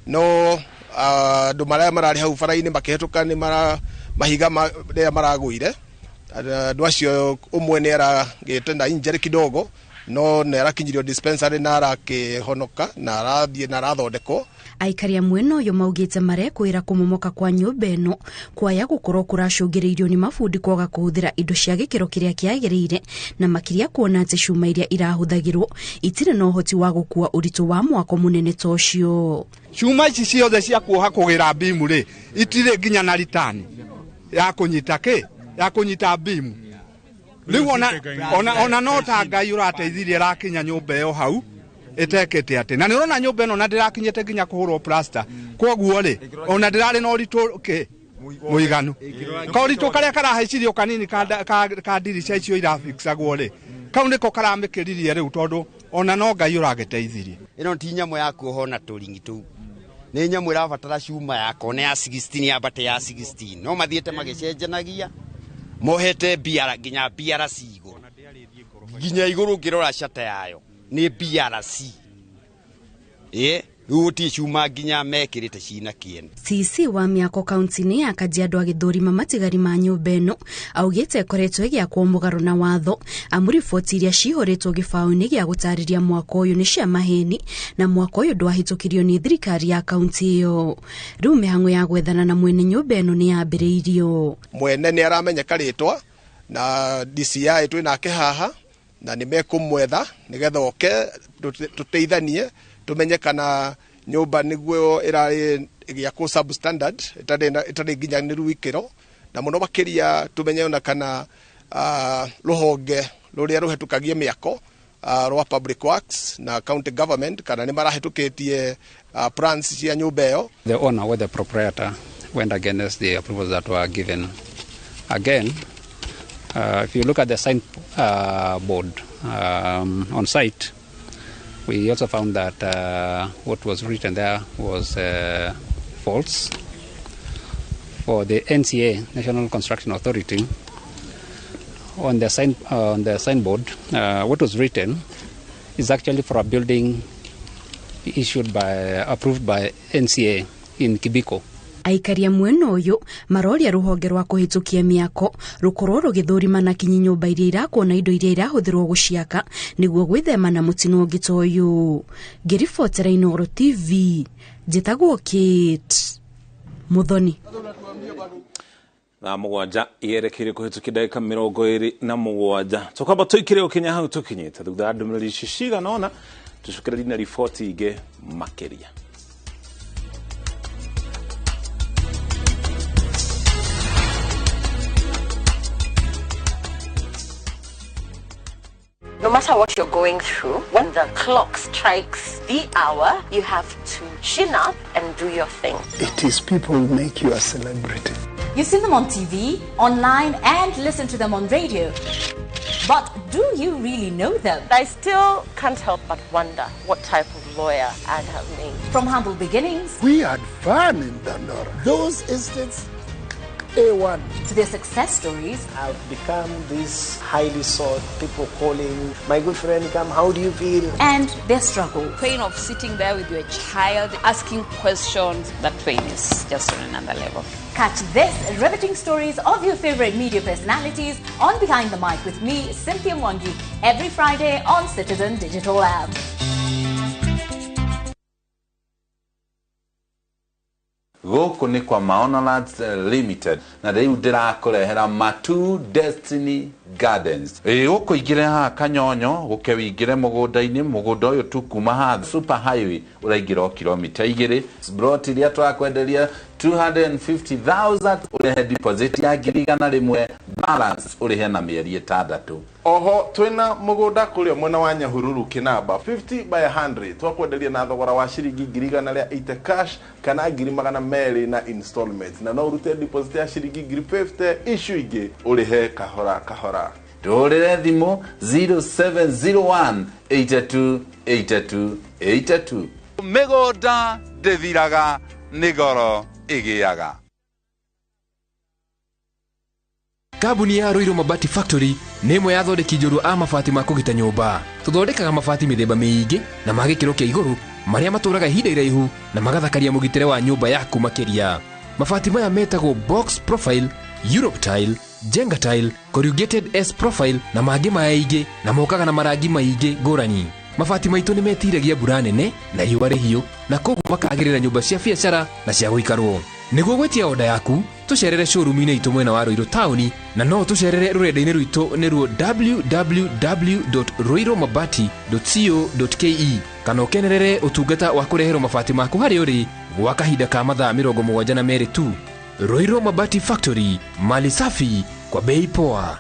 no andũ marĩa mararĩ hau bara-inĩ makĩhetũka nĩ mahiga marĩa maragũire. Andũ acio ũmwe nĩ aragĩte na injury kidogo, no nĩ arakinyirio dispensary na arakĩhonoka na arathiĩ na arathondekwo. Aikari a mwena ũyũ maugĩte marekwĩra kũmomoka kwa nyũmba ĩno kwaya gũkorwo kũracũngĩrĩirio nĩ mabundi kwaga kũhũthĩra indo cia gĩkĩro kĩrĩa kĩagĩrĩire, na makĩria kuona atĩ cuma iria irahũthagĩrwo itirĩ na ũhoti wa gũkua ũritũ wa mwako mũnene ta ũcio. Cuma ici ciothe cia kuoha kũgĩra bimu rĩ, itirĩ nginya na ritani ya kũnyita kĩ, ya kũnyita bimu. Rĩu ona no ta Ngai ũrateithirie ĩrakinya nyũmba ĩyo hau ĩtekĩte atĩ. Na nĩ ũrona nyũmba ĩno na ndĩrakinyĩte nginya kũhũrwo plaster. Kwoguo rĩ, ona ndĩrarĩ na ũritũ kĩ mũiganu. Kaũritũ karĩa karahaicirio kanini ka ndirica icio irafixagwo rĩ, kau nĩko karamĩkĩririe rĩu tondũ ona no Ngai ũragĩteithirie. Ĩno ti nyamũ ya kuohwo na tũringi tũu. Nĩ nyamũ ĩrabatara cuma ya kona ya 16 yambate ya 16. No mathiĩte magĩcenjanagia mohete biara nginya biara cigo nginya igũrũ ngĩrora cata yayo nĩ BRC. Rĩu gũtirĩ cuma nginya mekĩrĩte cina kĩene. CC wa mĩako kaunti-inĩ ya Kajiado agĩthũrima matigari ma nyũmba ĩno augĩte ĩkoretwo ĩgĩakwo mũgarũ na watho, amu riboti iria cihũrĩtwo gĩbaũ-inĩ gĩa gũtarĩria mwako ũyũ nĩ cia maheni na mwako ũyũ ndwahĩtũkirio nĩ thirikari ya kaunti ĩyo. Rĩu mĩhang'o ya gwethana na mwene nyũmba ĩno nĩ yambĩrĩirio. Mwene nĩ aramenyeka rĩtwa na DCI twĩ nake haha na nĩ mekũmwetha nĩgetha oke tũteithanie tumenye kana nyũmba nĩguo ĩrarĩ ĩgĩakwo substandard ĩtarĩ nginyanĩru ikĩro, na mũno makĩria tumenye ona kana rũhonge rũrĩa rũhetũkagia mĩako rwa Public Works na county government kana nĩ marahĩtũkĩtie plans cia nyũmba ĩyo. The owner or the proprietor went against the approvals that were given. Again, if you look at the sign board on site, we also found that what was written there was false. For the NCA, National Construction Authority, on the signboard, what was written is actually for a building issued by, approved by NCA in Kibiko. Aikari a mwena ũyũ maroria rũhonge rwa kũhĩtũkia mĩako rũkorwo rũgĩthũrima na kinyi nyũmba iria irakwo na indo iria irahũthĩrwo gũciaka nĩguo gwĩthema na mũtino ũngĩ ta ũyũ. Ngĩribotera Inooro TV, njĩtagwo Kate Muthoni. Thaa 7 yerekeire kũhĩtũkia ndagĩka 27. Tũkwamba tũikire gũkinya hau tũkinyĩte thutha wa ndũmĩrĩri ici cigana ũna, tũcokererie na riboti ingĩ makĩria. No matter what you're going through, when the clock strikes the hour, you have to chin up and do your thing. It is people who make you a celebrity. You see them on TV, online, and listen to them on radio. But do you really know them? I still can't help but wonder what type of lawyer I'd have made. From humble beginnings. We had fun in Dandora. Those instants, A1. To their success stories. I've become this highly sought, people calling, my good friend, come, how do you feel? And their struggle. Pain of sitting there with your child, asking questions. That pain is just on another level. Catch this riveting stories of your favorite media personalities on Behind the Mic with me, Cynthia Mwangi, every Friday on Citizen Digital Lab. Gũkũ nĩ kwa Maono Lands Limited na rĩu ndĩrakũrehera Matu Destiny Gardens. Ĩ gũkũ ingĩre haha Kanyonyo gũke wĩingĩre mũgũnda-inĩ, mũgũnda ũyũ tu kuma haha super highway ũraingĩra o kilomita 2. Plot iria twakwenderia 250,000 ũrĩhe deposit ya 100,000, balance ũrĩhe na mĩeri 6. Oho twina mugunda kuria mwena wa Nyahururu Kinamba 50 by 100 twakwenderia na thogora wa ciringi 180 cash kana 200,000 na installments, na no urute deposit ya ciringi 50,000 icio ingĩ ũrĩhe kahora kahora. Tũhũrĩre thimũ 0701 82 82 82. Mĩgũnda ndĩthiraga nĩ goro ĩgĩaga. Kambuni ya Ruiru Mabati Factory nĩ ĩmwe ya athondeki njorua a mabati ma kũgita nyũmba. Tũthondekaga mabati mĩthemba mĩingĩ na ma gĩkĩro kĩa igũrũ marĩa matũraga ihinda iraihu na magathakaria mũgitĩre wa nyũmba yaku makĩria. Mabati maya metagwo box profile, Europe tile, Jenga tile, corrugated S profile na mangĩ maingĩ, na mokaga na marangi maingĩ ngũrani. Mabati maitũ nĩ metiragia mbura nene na riũa rĩhiũ na koguo makagĩrĩra nyũmba cia biacara na cia gũikarwo. Nĩguo gwĩtia oda yaku, tũcerere showroom-inĩ itũ mwena wa Ruiru taũni, na no tũcerere rũrenda-inĩ rwitũ nĩruo www.ruirumabati.co.ke, kana ũkenerere ũtungata wa kũreherwo mabati maku harĩa ũrĩ gwa kahinda ka mathaa 72 tu. Ruiru Mabati Factory, mali safi kwa bei poa.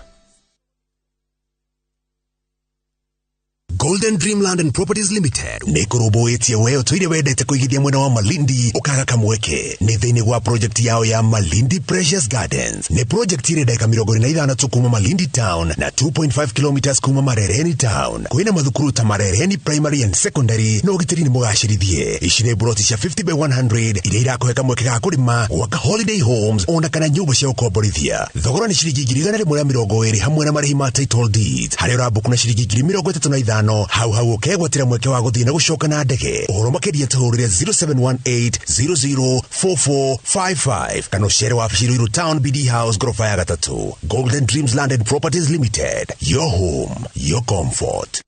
Golden Dreamland and Properties Limited nĩ kũrũmbũĩtie we ũtũire wendete kũigithia mwena wa Malindi ũkaga kamweke nĩ thĩinĩ wa project yao ya Malindi Precious Gardens. Nĩ project ĩrĩ ndagĩka 45 tu kuma Malindi Town na 2.5 kilometers kuma Marereni Town. Kwĩna mathukuru ta Marereni Primary and Secondary na ũgitĩri nĩ mũgacĩrithie. Ici nĩ buroti cia 50 by 100 iria irakũhe kamweke ga kũrĩma, gwaka holiday homes ona kana nyũmba cia gũkomborithia. Thogora nĩ ciringi 120,000 hamwe na marĩhi ma title deeds, harĩa ũrambũku na ciringi 35,000 hau hau ũkegwatĩra mweke wa gũthiĩ na gũcoka na ndege. Ũhoro makĩria tũhũrĩre 0718004455 kana ũcere wabici Ruiru Town BD House gorofa ya 3. Golden Dreams Land and Properties Limited, your home, your comfort.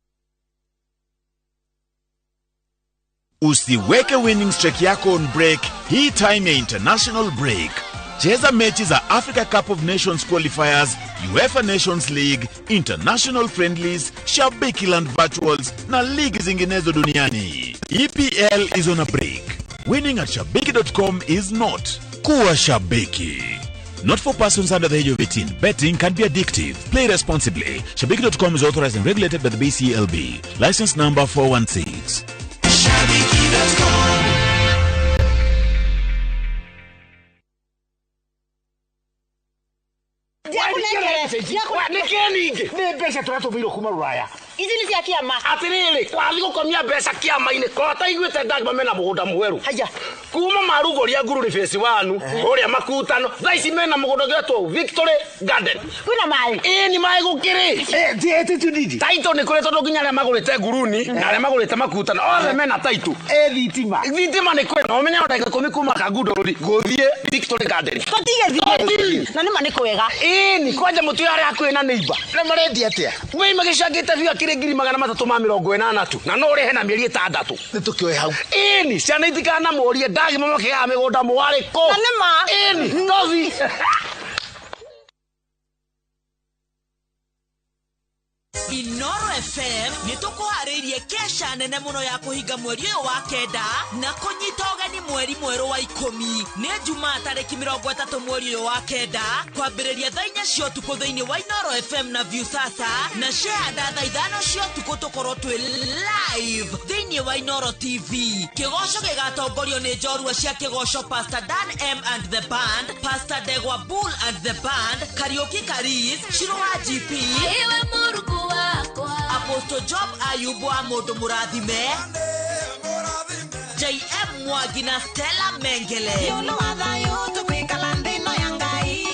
Usiweke winning streak yako on break hii time ya international break. Cheza mechi za Africa Cup of Nations qualifiers, UEFA Nations League, international friendlies, Shabiki Land virtuals na ligi zinginezo duniani. EPL is on a break. Winning at shabiki.com is not. Kuwa shabiki. Not for persons under the age of 18. Betting can be addictive. Play responsibly. Shabiki.com is authorized and regulated by the BCLB. License number 416. Shabiki.com. Nĩ mbeca tũratũmĩirwo kuma Rũraya. Ici nĩ cia kĩama. Atĩrĩrĩ, twathiĩ gũkomia mbeca kĩama-inĩ ko ataiguĩte ndagma mena mũgũnda mwerũ. Haya. Kuma marugũria Ngururi phase 1 kũrĩa Makutano, thaa ici mena mũgũnda ũgĩtwo Victory Garden. Kwĩna maĩ? Ĩĩ nĩ maĩ gũkĩrĩ. Title nĩ kũrĩ tondũ nginya arĩa magũrĩte Nguruni na arĩa magũrĩte Makutano othe mena title. Thitima. Thitima nĩ kwĩna. Ũmenye o ndagĩka 10 kuma Kangundo Road gũthiĩ Victory Garden. Tũtige thiĩ. Na nĩ ma nĩ kwega. Ĩĩ ni kwanja mũtu arĩa hakuhĩ na neighbor. Na marendia atĩa? Wei magĩcangĩte biũ akĩrĩ 380,000 tu na no ũrĩhe na mĩeri 6. Nĩ tũkĩoe hau. Ĩni ciana itikanamũrie ndagima makĩgaga mĩgũnda mwarĩ kũ. Na nĩ ma. Ĩni tothi. Inoro FM nĩ tũkũharĩirie kesha nene mũno ya kũhinga mweri ũyũ wa 9 na kũnyita ũgeni mweri mwerũ wa 10. Nĩ Jumaa tarĩki 30 mweri ũyũ wa 9 kwambĩrĩria thaa 4 cia ũtukũ thĩinĩ wa Inoro FM na Viusasa na share thaa 5 cia ũtukũ tũkorwo twĩ live thĩinĩ wa Inoro TV. Kĩgoco gĩgatongorio nĩ njorua cia kĩgoco Pastor Dan M and the band, Pastor Degwa Bull and the band, Kariuki Karis, Shiro wa GP, Apostle Job Ayubu wa mũndũ mũrathime, JM Mwangi na Stella Mengele.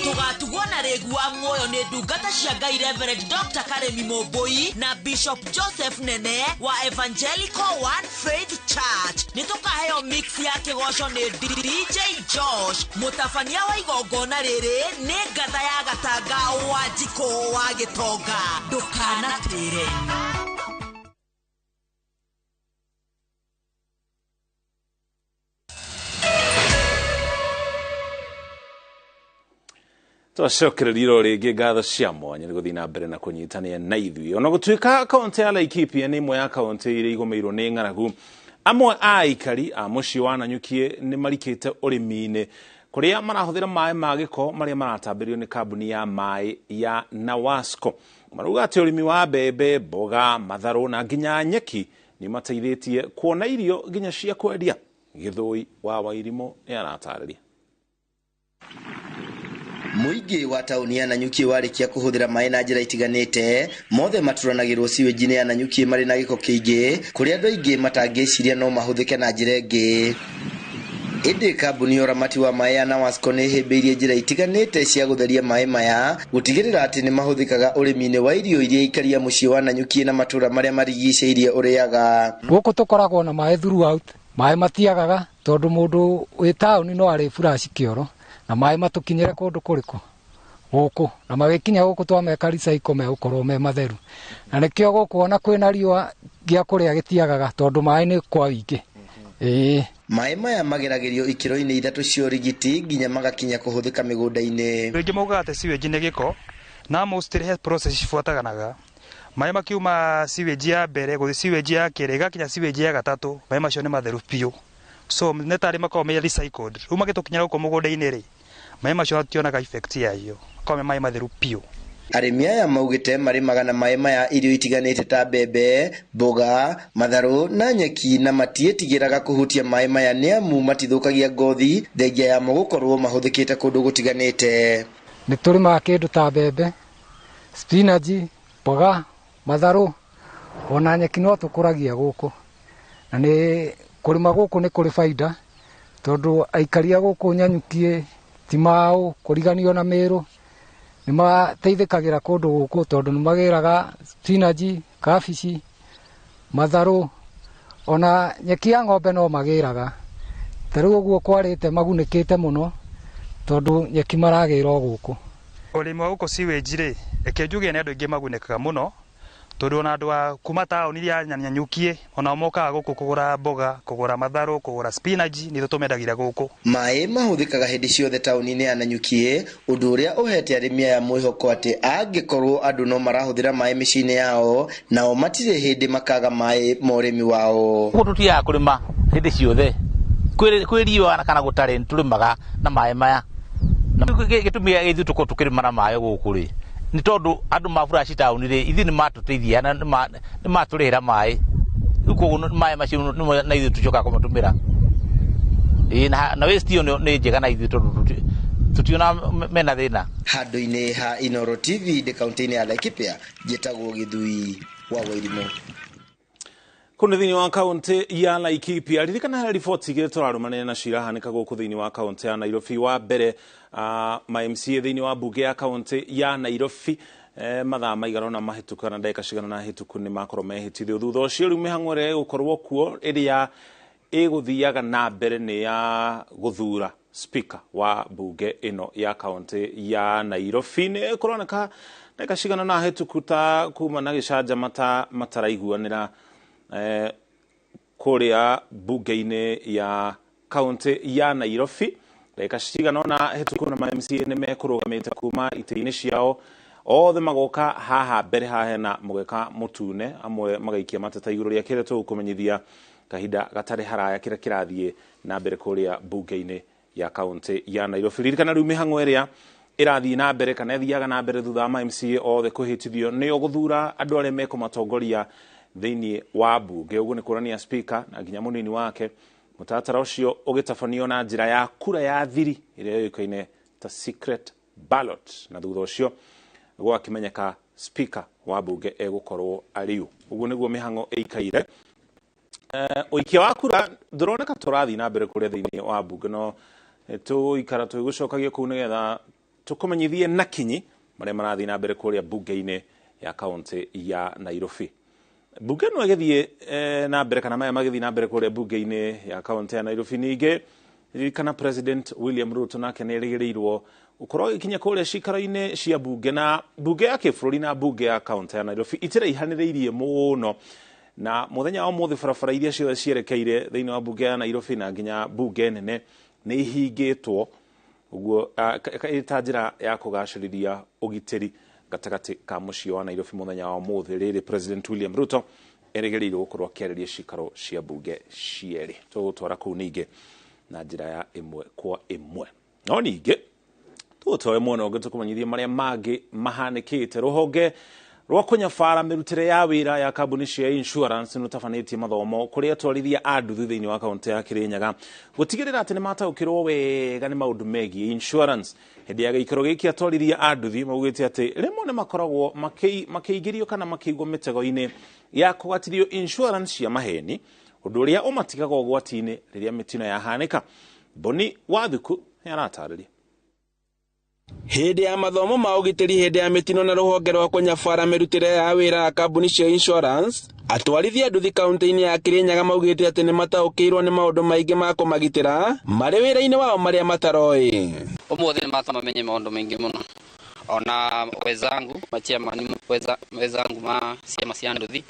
Tũgatugwo na rĩgu wa muoyo nĩ ndungata cia Ngai Reverend Dr. Karemi Mũmbũi na Bishop Joseph Nene wa Evangelical One Faith Church. Nĩ tũkaheo mix ya kĩgoco nĩ DJ Josh. Mũtabania wa igongona rĩrĩ nĩ ngatha ya Gatanga wa Njikũ wa Gĩtonga. Ndũkanatĩre. Twacokereria o rĩngĩ ngatho cia mwanya nĩ gũthiĩ na mbere na kũnyitanĩra na ithuĩ. Ona gũtuĩka kaũntĩ ya Laikipia nĩ ĩmwe ya kaũntĩ iria igũmĩirwo nĩ ng'aragu, amwe a aikari a mũciĩ wa Nanyuki nĩ marikĩte ũrĩmi-inĩ kũrĩa marahũthĩra maĩ ma gĩko marĩa maratambĩrio nĩ kambuni ya maĩ ya Nawasco. Marauga atĩ ũrĩmi wa mbembe, mboga, matharũ na nginya nyeki nĩ mateithĩtie kuona irio nginya cia kwendia. Gĩthũi wa Wairimũ nĩ aratarĩria. Mũingĩ wa taũni ya Nanyuki warĩkia kũhũthĩra maĩ na njĩra itiganĩte, mothe maturanagĩrwo siwĩji-inĩ ya Nanyuki marĩ na gĩko kĩingĩ, kũrĩa andũ aingĩ matangĩciria no mahũthĩke na njĩra ĩngĩ. Ĩndĩ kambuni ya ũramati wa maĩ ya Nawasco nĩ ĩhĩmbĩirie njĩra itiganĩte cia gũtheria maĩ maya, gũtigĩrĩra atĩ nĩ mahũthĩkaga ũrĩmi-inĩ wa irio iria aikari a mũciĩ wa Nanyuki na matũũra marĩa marigicĩirie ũrĩaga. Gũkũ tũkoragwo na maĩ throughout, maĩ matiagaga tondũ mũndũ wĩ taũni no arĩ flash kĩoro na maĩ matũkinyĩre kũndũ kũrĩkũ gũkũ, na magĩkinya gũkũ twameka recycle megũkorwo me matheru, na nĩkĩo gũkũ ona kwĩna riũa gĩa kũrĩa gĩtiagaga tondũ maĩ nĩ kwa wĩingĩ. Ĩĩ. Maĩ maya mageragĩrio ikĩro-inĩ ithatũ cia ũrigiti nginya magakinya kũhũthĩka mĩgũnda-inĩ. Rĩngĩ maugaga atĩ sewage nĩ gĩko, na mostly he process cibuataganaga. Maĩ makiuma sewage ya mbere gũthiĩ sewage ya kerĩ ĩgakinya sewage ya gatatũ, maĩ macio nĩ matheru biũ. So nĩ tarĩ makoragwo me recycled. Rĩu magĩtũkinyĩra gũkũ mũgũnda-inĩ rĩ, maĩ macio mationaga effect yayo, makoragwo me maĩ matheru biũ. Arĩmi aya maugĩte marĩmaga na maĩ maya irio itiganĩte ta mbembe, mboga, matharũ na nyeki, na matiĩtigĩraga kũhutia maĩ maya nĩ amu matithũkagia ngothi thengia yamo gũkorwo mahũthĩkĩte kũndũ gũtiganĩte. Nĩ tũrĩmaga kĩndũ ta mbembe, spinach, mboga, matharũ ona nyeki no tũkũragia gũkũ, na nĩ kũrĩma gũkũ nĩ kũrĩ baida tondũ aikari a gũkũ Nanyuki ti mao kũriganio na Mĩrũ nĩ mateithĩkagĩra kũndũ gũkũ tondũ nĩ magĩraga spinach, kabici, matharũ ona nyeki ya ng'ombe no magĩraga. Ta rĩu ũguo kwarĩte magunĩkĩte mũno tondũ nyeki maragĩra o gũkũ. Ũrĩmi wa gũkũ sewage rĩ, reke njuge nĩ andũ aingĩ magunĩkaga mũno tondũ ona andũ a kuma taũni ya Nanyuki onao mokaga gũkũ kũgũra mboga, kũgũra matharũ, kũgũra spinach, nĩ tũmendagĩria gũkũ. Maĩ mahũthĩkaga hĩndĩ ciothe taũni-inĩ ya Nanyuki, ũndũ ũrĩa ũhete arĩmi aya mwĩhoko atĩ angĩkorwo andũ no marahũthĩra maĩ mĩciĩ-inĩ yao, nao matirĩ hĩndĩ makaga maĩ ma ũrĩmi wao. Gũkũ tũtiaga kũrĩma hĩndĩ ciothe, kwĩ riũa kana gũtarĩ, nĩtũrĩmaga na maĩ maya. Na gĩtũmi gĩa ithuĩ tũkorwo tũkĩrĩma na maĩ gũkũ rĩ, nĩ tondũ andũ ma flash taũni rĩ, ithuĩ nĩ matũteithia na nĩ matũrĩhĩra maĩ. Rĩu koguo maĩ macio nĩmo na ithuĩ tũcokaga kũmatũmĩra. Ĩĩ, na waste ĩyo nĩ njega na ithuĩ tondũ tũtiona mena thĩna. Handũ-inĩ ha Inooro TV ndĩ kaũntĩ-inĩ ya Laikipia, njĩtagwo Gĩthui wa Wairimũ. Kũu nĩ thĩinĩ wa kaũntĩ ya Laikipia. Ririkana harĩ riboti igĩrĩ tũrarũmanĩra nacio irahanĩka gũkũ thĩinĩ wa kaũntĩ ya Nairobi. Wa mbere, ma MCA thĩinĩ wa mbunge ya kaũntĩ ya Nairobi mathaa maigana ũna mahĩtũku kana ndagĩka cigana ũna hĩtũku nĩ makorwo mehĩtithio. Thutha ũcio rĩu mĩhang'o ĩrĩa ĩgũkorwo kuo ĩrĩa ĩgũthiaga na mbere nĩ ya gũthura speaker wa mbunge ĩno ya kaũntĩ ya Nairobi. Nĩ kũroneka ndagĩka cigana ũna hĩtũku ta kuma na gĩcanjama ta mataraiguanĩra kũrĩa mbunge-inĩ ya kaũntĩ ya Nairobi. Ndagĩka cigana ũna hĩtũku na ma MCA nĩ mekũrũgamĩte kuma itĩ-inĩ ciao, othe magoka haha mbere haha hena mũgeka mũtune, amwe magaikia mateta igũrũ rĩa kĩrĩa tũgũkũmenyithia kahinda gatarĩ haraya kĩrĩa kĩrathiĩ na mbere kũrĩa mbunge-inĩ ya kaũntĩ ya Nairobi. Ririkana rĩu mĩhang'o ĩrĩa ĩrathiĩ na mbere kana ĩthiaga na mbere thutha wa ma MCA othe kũhĩtithio nĩo gũthura andũ arĩa mekũmatongoria thĩinĩ wa mbunge. Ũguo nĩ kuonania speaker na nginya mũnini wake. Mũtaratara ũcio ũgĩtabanio na njĩra ya kura ya thiri ĩrĩa yũĩkaine ta secret ballot, na thutha ũcio gwakĩmenyeka speaker wa mbunge egũkorwo arĩ ũ. Ũguo nĩguo mĩhang'o ĩikaire. Ũikia wa kura ndũroneka tũrathiĩ na mbere kũrĩa thĩinĩ wa mbunge, no tũgũikara tũgĩgũcokagia kũu nĩgetha tũkũmenyithie na kinyi marĩa marathiĩ na mbere kũrĩa mbunge-inĩ ya kaũntĩ ya Nairobi. Mbunge ĩno ĩgĩthiĩ na mbere kana maya magĩthiĩ na mbere kũrĩa mbunge-inĩ ya kaũntĩ ya Nairobi. Ningĩ ririkana President William Ruto nake nĩ erĩgĩrĩirwo gũkorwo agĩkinya kũrĩa cikaro-inĩ cia mbunge, na mbunge ya kĩbũrũri na mbunge ya kaũntĩ ya Nairobi itiraihanĩrĩirie mũno, na mũthenya wa ũmũthĩ barabara iria ciothe cierekeire thĩinĩ wa mbunge ya Nairobi na nginya mbunge nene nĩ ihingĩtwo. Uguo ĩ ta njĩra ya kũgacĩrithia ũgitĩri gatagatĩ ka mũciĩ wa Nairobi mũthenya wa ũmũthĩ rĩrĩ President William Ruto erĩgĩrĩirwo gũkorwo akĩarĩria cikaro cia mbunge cierĩ. Tũgũtwara kũu ningĩ na njĩra ya ĩmwe kwa ĩmwe. No ningĩ tũgũtware mwena ũngĩ tũkũmenyithie marĩa mangĩ mahanĩkĩte. Rũhonge rwa kũnyabara mĩrutĩre ya wĩra ya kambuni cia insurance nĩrũtabanĩtie mathomo kũrĩ atwarithia a nduthi thĩinĩ wa kaũntĩ ya Kirinyaga gũtigĩrĩra atĩ nĩmataũkĩrwo wega nĩ maũndũ megiĩ insurance. Hĩndĩ ya gĩikaro gĩkĩ atwarithia a nduthi maugĩte atĩ rĩmwe nĩmakoragwo makĩingĩrio kana makĩigwo mĩtego-inĩ ya kũgatithio insurance cia maheni, ũndũ ũrĩa ũmatigaga ũgwati-inĩ rĩrĩa mĩtino yahanĩka. Boni Wathuku nĩaratarĩria. Hĩndĩ ya mathomo ma ũgitĩri hĩndĩ ya mĩtino na rũhonge rwa kũnyabara mĩrutĩre ya wĩra ya kambuni cia insurance, atwarithia nduthi kaũntĩ-inĩ ya Kirinyaga maugĩte atĩ nĩmataũkĩirwo nĩ maũndũ maingĩ ma kũmagitĩra marĩ wĩra-inĩ wao marĩa mataroĩ. Ũmũthĩ nĩmatũma menye maũndũ maingĩ mũno, ona wenzangu machairman wenzangu ma ciama cia nduthi,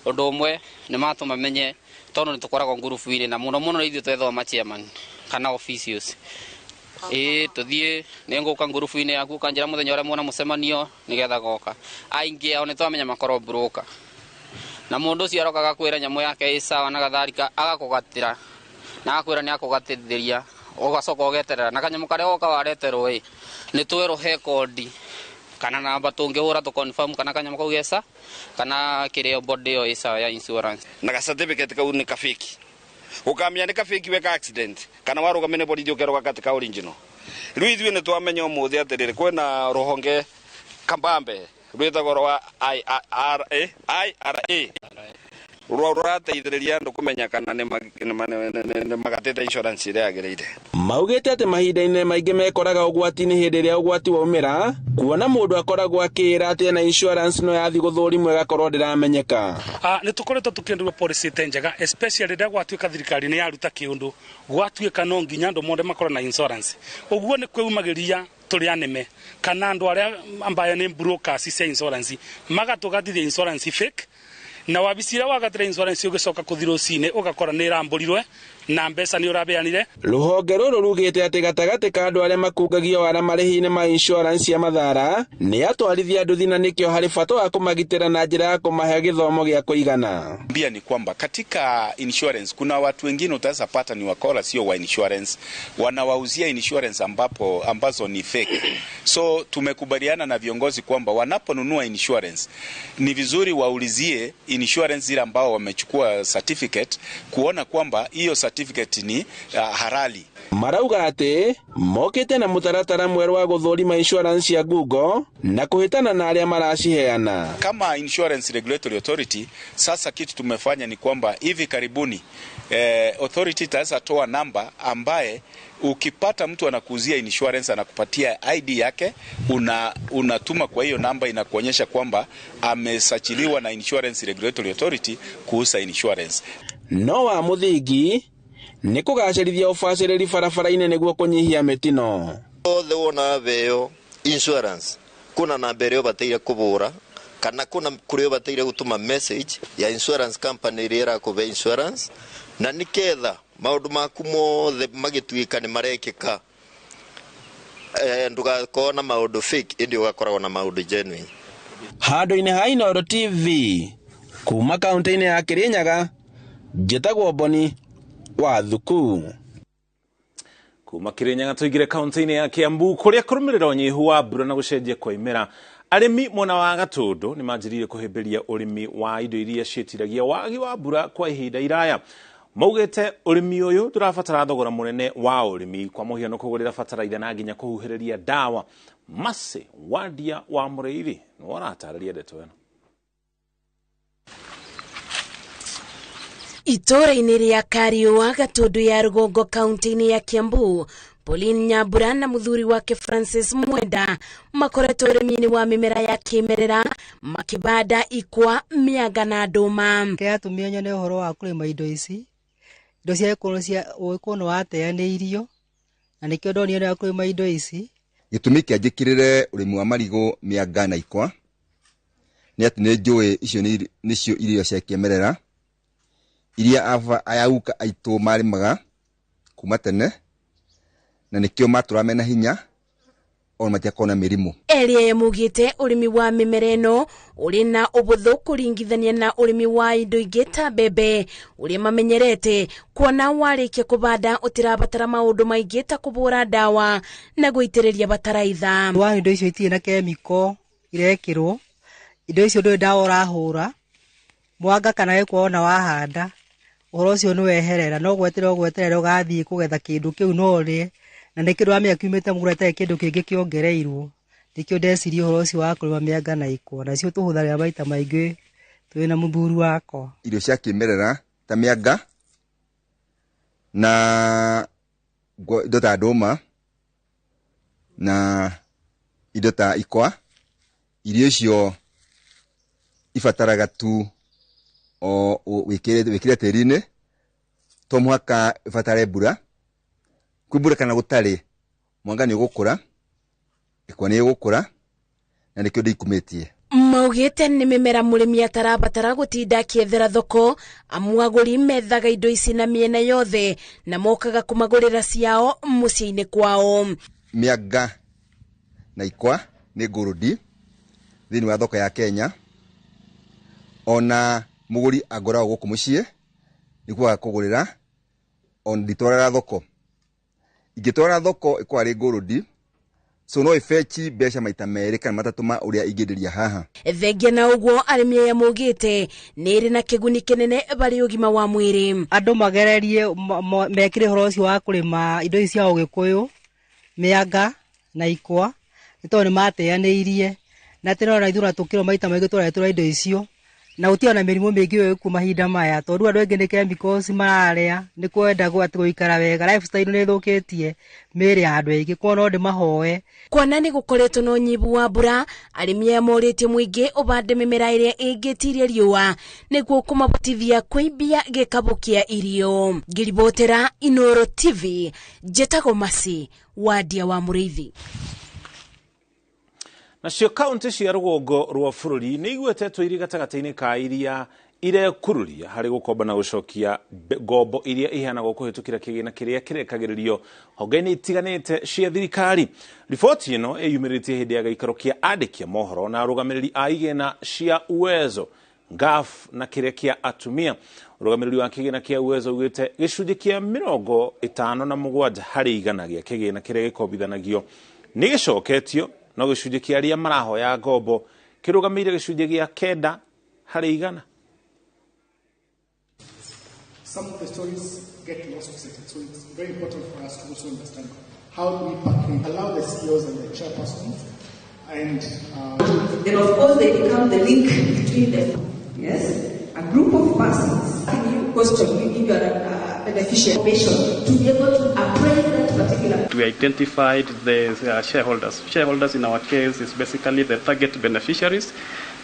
ũndũ ũmwe nĩmatũma menye tondũ nĩtũkoragwo ngurubu-inĩ na mũno mũno ithuĩ twethwo machairman kana officials. Ĩĩ tũthiĩ nĩngũka ngurubu-inĩ yaku ũkanjĩra mũthenya ũrĩa mwona mũcemanio nĩgetha goka. Aingĩ ao nĩtwamenya makorwo broker, na mũndũ ũcio aroka agakwĩra nyamũ yake ĩ sawa na gatharika, agakũgatĩra na agakwĩra nĩakũgatithĩria, ũgacoka ũgeterera na kanyamũ karĩa woka wareterwo ĩ nĩtwerwo he kondi kana namba tũngĩhũra tũ confirm kana kanyamũ kau gesa kana kĩrĩa body ĩyo ĩ sawa ya insurance. Na ga certificate kau nĩ kafiki, ukamenya nĩ kafiki weka accident kana warũgamio nĩ borithi ũkerwo gaka ti ka original. Rĩu ithuĩ nĩ twamenya ũmũthĩ atĩrĩrĩ, kwĩna rũhonge kambambe rwĩtagwo rwa IRA IRA rwa rũrateithĩrĩria andũ kũmenya kana nĩ magatĩte insurance ĩrĩa yagĩrĩire. Maugĩte atĩ mahinda-inĩ maingĩ mekoraga ũgwati-inĩ hĩndĩ ĩrĩa ũgwati waumĩra, kuona mũndũ akoragwo akĩĩra atĩ ena insurance no yathiĩ gũthũrimwo ĩgakorwo ndĩramenyeka. Nĩ tũkoretwo tũkĩenderwo policy ĩte njega, especially rĩrĩa gwatuĩka thirikari nĩ yaruta kĩũndũ gwatuĩka no nginya andũ mothe makorwo na insurance. Ũguo nĩ kwĩumagĩria tũrĩ aneme kana andũ arĩa ambaye nĩ brokers cia insurance magatũgatithia insurance fake, na wabici ĩrĩa wagatĩra insurance ũgĩcoka kũthi rũcinĩ ũgakora nĩ ĩrambũrirwe na mbeca nĩ ũrabeanire. Rũhonge rũrũ rugĩte atĩ gatagatĩ ka andũ arĩa makungagio wara marĩhi-inĩ ma insurance ya mathara nĩ atwarithia nduthi, na nĩkĩo harĩ bata wa kũmagitĩra na njĩra ya kũmahe gĩthomo gĩa kũigana. Mbia ni kwamba katika insurance kuna watu wengine utaweza pata ni wakora, sio wa insurance, wanawauzia insurance ambapo ambazo ni fake. So tumekubaliana na viongozi kwamba wanaponunua insurance ni vizuri waulizie insurance zile ambao wamechukua certificate, kuona kwamba hiyo certificate ni halali. Marauga atĩ mokĩte na mũtaratara mwerũ wa gũthũrima insurance ya Google na kũhĩtana na arĩa maraciheana. Kama Insurance Regulatory Authority, sasa kitu tumefanya ni kwamba hivi karibuni authority itaweza toa namba ambaye ukipata mtu anakuuzia insurance anakupatia ID yake, unatuma kwa hiyo namba, inakuonyesha kwamba amesajiliwa na Insurance Regulatory Authority kuuza insurance. No wa mũthingi nĩ kũgacĩrithia ũbacĩrĩri barabara-inĩ nĩguo kũnyihia mĩtino. Othe wona veo insurance kuna namba ĩrĩa ũbataire kũbũra kana kuna kũrĩa ũbataire gũtũma message ya insurance company ĩrĩa ĩrakũhe insurance, na nĩketha maũndũ maku mothe magĩtuĩka nĩ marekĩka, ndũgakorwo na maũndũ fake ĩndĩ ũgakoragwo na maũndũ genuine. Handũ-inĩ ha Inooro TV kuma kaũntĩ-inĩ ya Kirinyaga, njĩtagwo Boni Wathuku. Kuma Kirinyaga tũingĩre kaũntĩ-inĩ ya Kiambu kũrĩa kũrũmĩrĩra ũnyihu wa mbura na gũcenjia kwa imera, arĩmi mwena wa Gatũndũ nĩmanjĩrĩirie kũhĩmbĩria ũrĩmi wa indo iria ciĩtiragia wagi wa mbura kwa ihinda iraya. Maugĩte ũrĩmi ũyũ ndũrabatara thogora mũnene wa ũrĩmi, kwa mũhiano kũgũrĩra bataraitha na nginya kũhuhĩrĩria ndawa. Mercy Wandia wa Mũrĩithi nĩwe ũratarĩria ndeto ĩno. Itũũra-inĩ rĩa Kariũa Gatũndũ ya rũgongo kaũntĩ-inĩ ya Kiambu, Pauline Nyambura na mũthuri wake Francis Mwenda makoretwo ũrĩmi-inĩ wa mĩmera ya kĩmerera makĩbanda ikwa, mĩanga na ndũma. Kĩratũmire nyone ũhoro wa kũrĩma indo ici, indo cia gũkorwo cia ũgĩkorwo nĩ wateanĩirio, na nĩkĩo ndonire wa kũrĩma indo ici. Gĩtũmi kĩanjĩkĩrĩre ũrĩmi wa marigũ, mĩanga na ikwa nĩ atĩ nĩ njũĩ icio nĩcio irio cia kĩmerera iria aba ayauka aitũ marĩmaga kuma tene, Na nĩkĩo matũra mena hinya ona matiakorwo na mĩrimũ. Erĩ aya maugĩte ũrĩmi wa mĩmera ĩno ũrĩ na ũhũthũ kũringithania na ũrĩmi wa indo ingĩ ta mbembe ũrĩa mamenyerete, kuona warĩkia kũbanda ũtirabatara maũndũ maingĩ ta kũbũra ndawa na gũitĩrĩria bataraitha. Wa indo icio itirĩ na kemiko irekĩrwo, indo icio ndũrĩ ndawa ũrahũra, mwanga kana gĩkwa ona wahanda ũhoro ũcio nĩ weherera, no gweterera ũgweterera ũgathiĩ kũgetha kĩndũ kĩu no ũrĩe, na nĩ kĩndũ wamenya kiumĩte mũgũnda gĩtarĩ kĩndũ kĩngĩ kĩongereirwo. Nĩkĩo ndeciria ũhoro ũcio wa kũrĩma mĩanga na ikwa, nacio tũhũthagĩra maita maingĩ twĩna mũthuri wakwa. Irio cia kĩmerera ta mĩanga na indo ta ndũma na indo ta ikwa, irio icio ibataraga tu o wĩkĩre tĩri-inĩ, to mũhaka ĩbatare mbura. Kwĩ mbura kana gũtarĩ, mwanga nĩ ũgũkũra, ikwa nĩ ĩgũkũra, na nĩkĩo ndĩikumĩtie. Maugĩte nĩ mĩmera mũrĩmi atarabatara gũtinda akĩethera thoko, amu agũri methaga indo ici na mĩena yothe na mokaga kũmagũrĩra ciao mũciĩ-inĩ kwao. Mĩanga na ikwa nĩ ngũrũndi thĩinĩ wa thoko ya Kenya, ona mũgũri angoragwo gũkũ mũciĩ nĩkuo agakũgũrĩra, ona nditwaraga thoko. Ingĩtwara thoko ĩkoragwo ĩrĩ ngũrũndi, so no ĩbeci mbeca maita merĩ kana matatũ ma ũrĩa ingĩenderia haha. Thengia na ũguo arĩmi aya maugĩte nĩ ĩrĩ na kĩguni kĩnene harĩ ũgima wa mwĩrĩ. Andũ magererie mekĩre ũhoro ũcio wa kũrĩma indo ici cia ũgĩkũyũ, mĩanga na ikwa, nĩ tondũ nĩ mateanĩirie, na tũrona ithuĩ tũkĩrwo maita maingĩ tũraretũra indo icio, na gũtirĩ na mĩrimũ mĩingĩ ĩkuo mahinda maya, tondũ andũ aingĩ nĩ chemicals mararĩa, nĩ kwenda gũikara wega, lifestyle nĩ ĩthũkĩtie mĩĩrĩ ya andũ aingĩ, kuona no ndĩmahoe. Kuona nĩ gũkoretwo na ũnyihu wa mbura, arĩmi aya morĩtie mũingĩ ũbande mĩmera ĩrĩa ĩngĩtiria riũa nĩguo kũmahotithia kũimbia gĩkabũ kĩa irio. Ngĩribotera Inooro TV, njĩtagwo Mercy Wandia wa Mũrĩithi. Nacio kaunti cia rũgongo rwa bũrũri nĩ igwetetwo irĩ gatagatĩ-inĩ ka iria irekururia harĩ gũkomba na gũcokia ngombo iria iheanagwo kũhĩtũkĩra kĩgĩna kĩrĩa kĩrekagĩrĩrio honge-inĩ itiganĩte cia thirikari. Riboti ĩno ĩyumĩrĩtie hĩndĩ ya gĩikaro kĩa andĩki a mohoro na arũgamĩrĩri a igĩna cia Uwezo, NGAAF na kĩrĩa kĩa atumia. Ũrũgamĩrĩri wa kĩgĩna kĩa Uwezo ugĩte gĩcunjĩ kĩa 57 harĩ igana gĩa kĩgĩna kĩrĩa gĩkombithanagio nĩ gĩcoketio, no gĩcunjĩ kĩa arĩa marahoya ngombo kĩrũgamĩire gĩcunjĩ gĩa 9 harĩ igana. Some of the stories get lost, so it's very important for us to also understand how do we package, allow the CEOs and the chairpersons, and then of course they become the link between them. Yes, a group of persons. Can you question? You give your beneficiary information to be able to appraise that particular. We identified the shareholders. Shareholders in our case is basically the target beneficiaries.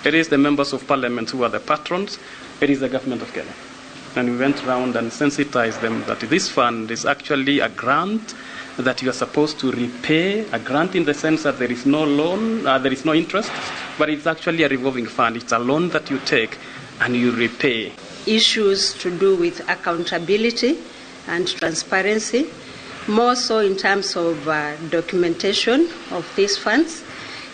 It is the members of parliament who are the patrons. It is the government of Kenya. And we went round and sensitized them that this fund is actually a grant that you are supposed to repay, a grant in the sense that there is no loan, there is no interest, but it's actually a revolving fund. It's a loan that you take and you repay. Issues to do with accountability and transparency, more so in terms of documentation of these funds,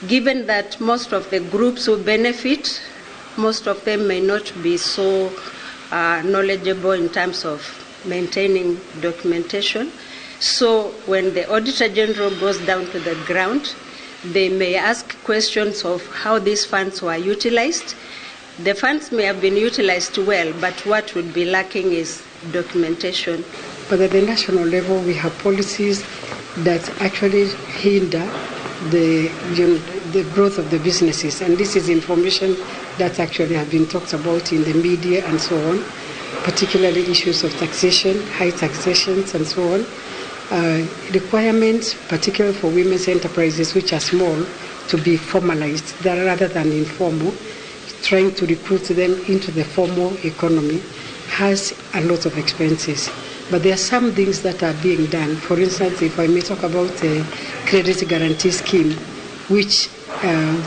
given that most of the groups who benefit, most of them may not be so knowledgeable in terms of maintaining documentation. So when the Auditor General goes down to the ground, they may ask questions of how these funds were utilized. The funds may have been utilized well, but what would be lacking is documentation. But at the national level, we have policies that actually hinder the growth of the businesses. And this is information that actually have been talked about in the media and so on, particularly issues of taxation, high taxations and so on. Requirements, particularly for women's enterprises which are small, to be formalized rather than informal. Trying to recruit them into the formal economy has a lot of expenses. But there are some things that are being done. For instance, if I may talk about the credit guarantee scheme, which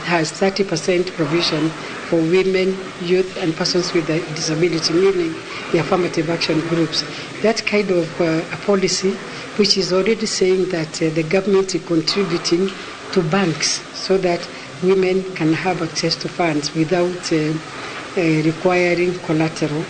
has 30% provision for women, youth, and persons with a disability, meaning the affirmative action groups. That kind of a policy which is already saying that the government is contributing to banks so that women can have access to funds without requiring collateral.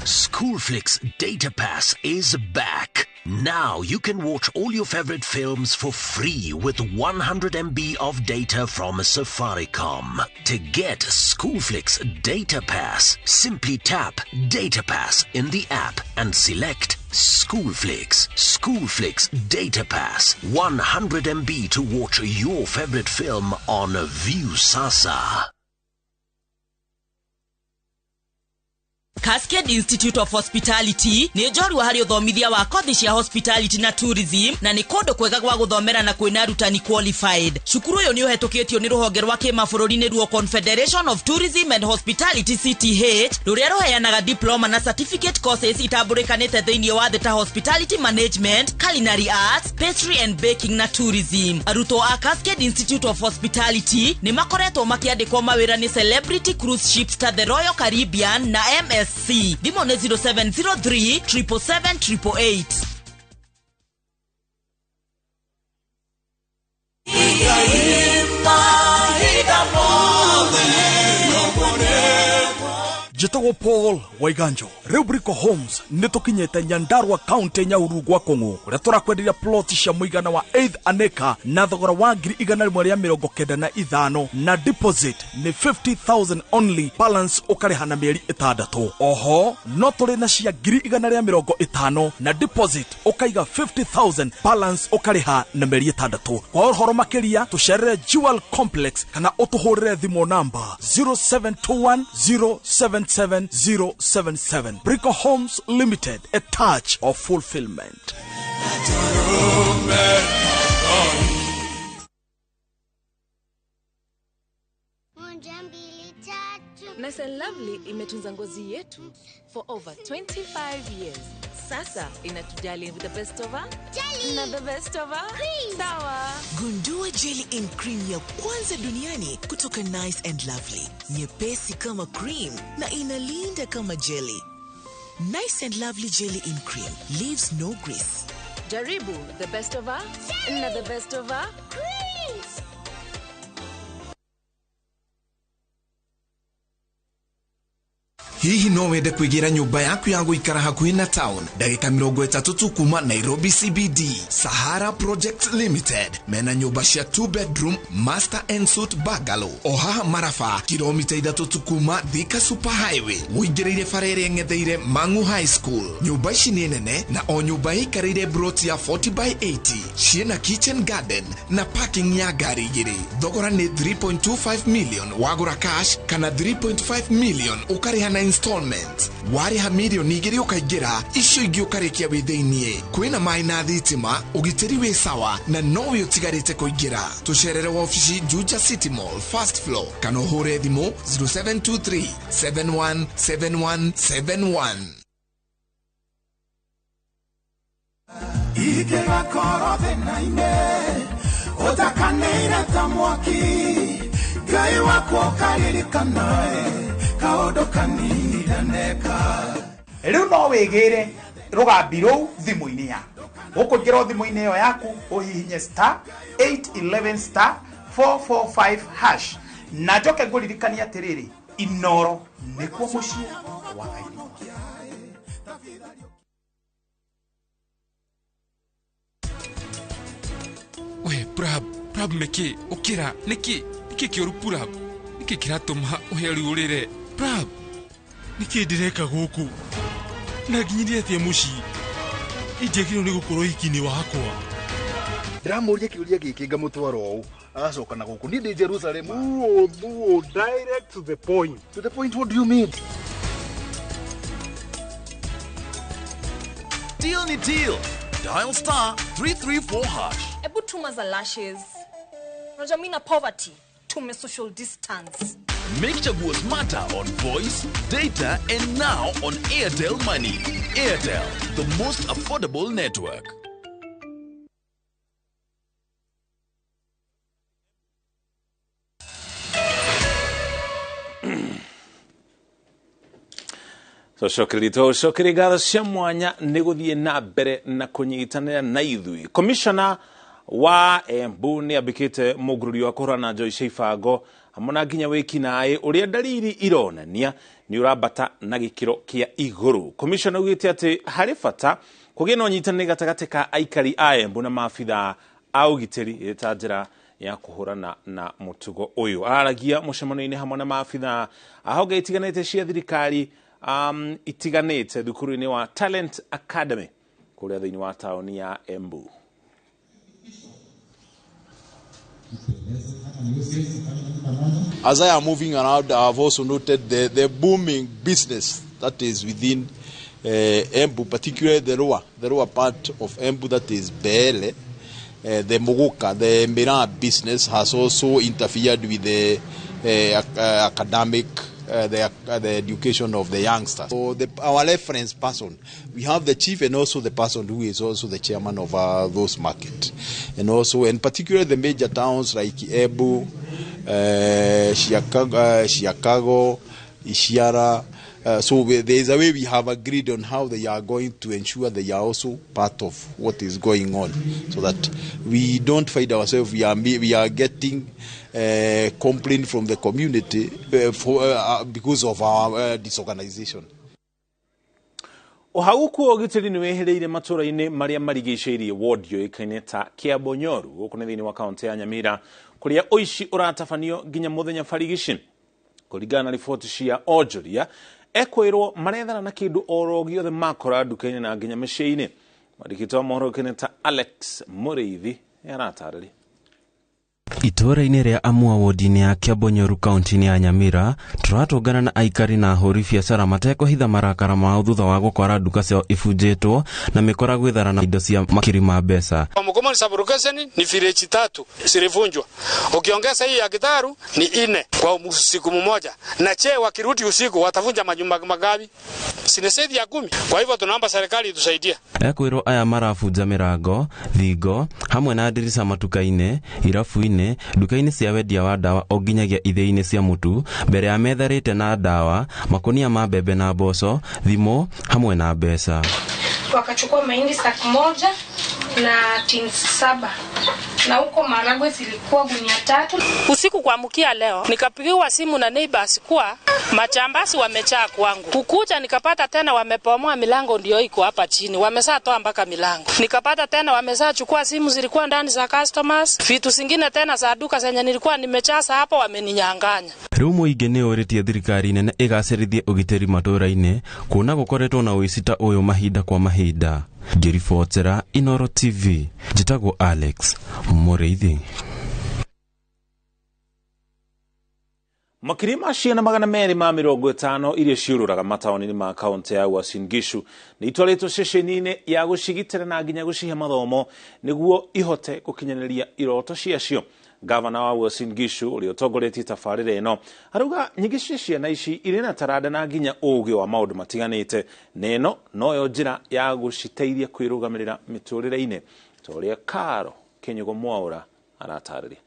Schoolflix Data Pass is back. Now you can watch all your favorite films for free with 100 MB of data from Safaricom. To get Schoolflix Data Pass, simply tap Data Pass in the app and select Schoolflix. Schoolflix Data Pass, 100 MB to watch your favorite film on Viusasa. Cascade Institute of Hospitality nĩ njorua harĩ ũthomithia wa kothi cia hospitality na tourism, na nĩ kũndũ kwega gwa gũthomera na kwĩna arutani qualified. Cukuru ũyũ nĩ ũhetũkĩtio nĩ rũhonge rwa kĩmabũrũri nĩruo Confederation of Tourism and Hospitality CTH, rũrĩa rũheanaga diploma na certificate courses itambũrĩkanĩte thĩinĩ wa thĩ ta hospitality management, culinary arts, pastry and baking na tourism. Arutwo a Cascade Institute of Hospitality nĩ makoretwo makĩandĩkwo mawĩra nĩ celebrity cruise ships ta the Royal Caribbean na MSC. Thimũ nĩ 0703 777 888. Njĩtagwo Paul Waiganjo. Rĩu Brico Homes nĩ tũkinyĩte Nyandarua County, Nyahururu gwa Kũng'ũ, kũrĩa tũrakwenderia plot cia mũigana wa 8 an acre na thogora wa 195,000, na deposit nĩ 50,000 only, balance ũkarĩha na mĩeri 6. Oho no tũrĩ na cia 150,000 na deposit ũkaiga 50,000, balance ũkarĩha na mĩeri 6. Kwa ũhoro makĩria tũcerere Jewel Complex kana ũtũhũrĩre thimũ namba 0721 077 077. Brico Homes Limited, a touch of fulfillment. Nice and Lovely imetunza ngozi yetu for over 25 years. Sasa inatujali with the best of her jelly na the best of her cream. Sawa. Gundua jelly in cream ya kwanza duniani kutoka Nice and Lovely. Nyepesi kama cream na inalinda kama jelly. Nice and Lovely jelly in cream leaves no grease. Jaribu the best of her na the best of her cream. Hihi no wende kwĩgĩra nyũmba yaku ya gũikara hakuhĩ na town, ndagĩka 30 tu kuma Nairobi CBD. Sahara Project Limited mena nyũmba cia 2 bedroom master and suite bungalow o haha Maraba, kilomita 3 tu kuma Thika Super Highway, ũingĩrĩire bara ĩrĩa ĩng'etheire Mang'u High School. Nyũmba ici nĩ nene na o nyũmba ĩikarĩire plot ya 40 by 80, ciĩna kitchen garden na parking ya ngari 2. Thogora nĩ 3.25 million wagũra cash kana 3.5 million ũkarĩha na installment. Warĩha mirioni 2 ũkaingĩra, icio ingĩ ũkarĩkia wĩ thĩiniĩ. Kwĩna maĩ na thitima, ũgitĩri wĩ sawa na nowe ũtigarĩte kũingĩra. Tũcerere wabici Juja City Mall first floor kana ũhũre thimũ 0723 717171. Ingĩgakorwo thĩna-inĩ ũtakanĩire ta mwaki, Ngai wakwa ũkaririkanae kaũndũ kanini ndaneka. Rĩu no wĩgĩre rũgambi rũu thimũ-inĩ yaku. Ũkũingĩra thimũ-inĩ ĩyo yaku ũhihinye star 811 star 445 hash. Na njoke ngũririkanie atĩrĩrĩ, Inoro nĩkuo mũciĩ wa aini. We Prab, Prab meke ukira niki niki kĩũru Prab, niki kĩratũma ũheri ũrĩre Prab, niki ndĩreka gũkũ na nginyirie atĩa mũciĩ, ingĩagĩrĩirwo nĩ gũkorwo hiki-inĩ wakwa. Ndĩramũria kĩũria gĩkĩ ngamũtwara ũũ agacoka na gũkũ. Niĩ ndĩ Jerusalem. Thuo, direct to the point. To the point, what do you mean? Deal ni deal. Dial star 334 hash. Ebu tuma za lashes. Unajua mimi na poverty. Tume social distance. Make chaguo smarter on voice, data, and now on Airtel Money. Airtel, the most affordable network. Tũcokerie ngatho cia mwanya nĩ gũthiĩ na mbere na kũnyitanĩra na ithuĩ. Commissioner wa Embu nĩ ambĩkĩte mũngũrũri wa kũhũrana njohi cia ibango hamwe na nginya wĩkinaĩ ũrĩa ndariri ironania nĩ ũrambata na gĩkĩro kĩa igũrũ. Commissioner augĩte atĩ harĩ bata kũgĩa na ũnyitanĩri gatagatĩ ka aikari a Embu na maabithaa a ũgitĩri ĩrĩ ta njĩra ya kũhũrana na mũtugo ũyũ. Araragia mũcemanio-inĩ hamwe na maabithaa a honge itiganĩte cia thirikari itiganĩte thukuru-inĩ wa Talent Academy kũrĩa thĩinĩ wa taũni ya Embu. As I am moving around, I have also noted the booming business that is within Embu, particularly the lower part of Embu, that is Bele. The Muguka, the Mira business has also interfered with the academic, the education of the youngsters. So our reference person, we have the chief and also the person who is also the chairman of those markets. And also, in particular, the major towns like Embu, Chicago, Ishiara. So there is a way we have agreed on how they are going to ensure they are also part of what is going on, so that we don't find ourselves, we are getting complaint from the community because of our disorganization. Ũhaguku wa ũgitĩri nĩ wĩhĩrĩire matũũra-inĩ marĩa marigicĩirie ward yũĩkaine ta Kĩabonyoru gũkũ nĩ thĩinĩ wa kaũntĩ ya Nyamira kũrĩa ũici ũratabanio nginya mũthenya barigici. Kũringana na riboti cia onjoria ekwĩrwo marethana na kĩndũ oro gĩothe makora nduka-inĩ na nginya mĩciĩ-inĩ. Mwandĩki wa mohoro ũkene ta Alex Mũrĩithi nĩaratarĩria. Itũũra-inĩ rĩa Amua wodi-inĩ ya Kĩabonyoru kaũntĩ-inĩ ya Nyamira tũratũngana na aikari na ahũri biacara matekũhitha marakara mao thutha wa gũkora nduka ciao ibunjĩtwo na mĩkora gwĩthara na indo cia makiri ma mbeca. Mkomoni sub-location ni village 3 zilivunjwa, ukiongeza hii ya Gitaru ni 4 kwa usiku mmoja, na che wakirudi usiku watavunja manyumba magabi sinesedi ya 10. Kwa hivyo tunaomba serikali itusaidie. Ekwĩrwo aya marabunja mĩrango, thingo hamwe na ndirica matuka-inĩ, irabu-inĩ, nduka-inĩ cia wendia wa ndawa o nginyagia ithĩi-inĩ cia mũtu mbere ya metharĩte na ndawa, makunia ma mbembe na mboco, thimũ hamwe na mbeca. Wakachukua mahindi sack 1 na tin 7 na huko maragwe zilikuwa gunia 3. Usiku kuamkia leo nikapigiwa simu na neighbors kuwa majambazi wamechaa kwangu. Kukuja nikapata tena wamepomoa milango, ndio iko hapa chini. Wamesatoa mpaka milango. Nikapata tena wamesachukua simu zilikuwa ndani za customers, vitu zingine tena za duka zenye nilikuwa nimechaza hapo wameninyang'anya. Rĩu mũingĩ nĩ ũrĩtie thirikari nene ĩgacĩrithie ũgitĩri matũũra-inĩ kuona gũkoretwo na ũici ta ũyũ mahinda kwa mahinda. Ngĩribotera Inoro TV, njĩtagwo Alex Mũrĩithi. Makĩria ma ciana 250 iria ciũrũraga mataũni-inĩ ma kaũntĩ ya Uasin Gishu nĩ itwarĩtwo ceceni-inĩ ya gũcigitĩra na nginya gũcihe mathomo nĩguo ihote gũkinyanĩria iroto ciacio. Gavana wa Uasin Gishu ũrĩa ũtongoretie tabarĩra ĩno arauga nyingĩ cia ciana ici irĩ na taranda na nginya ũũgĩ wa maũndũ matiganĩte, na ĩno noyo njĩra ya gũciteithia kwĩrũgamĩrĩra mĩtũrĩre-inĩ, ta ũrĩa Karo Kĩnyugo Mwaũra aratarĩria.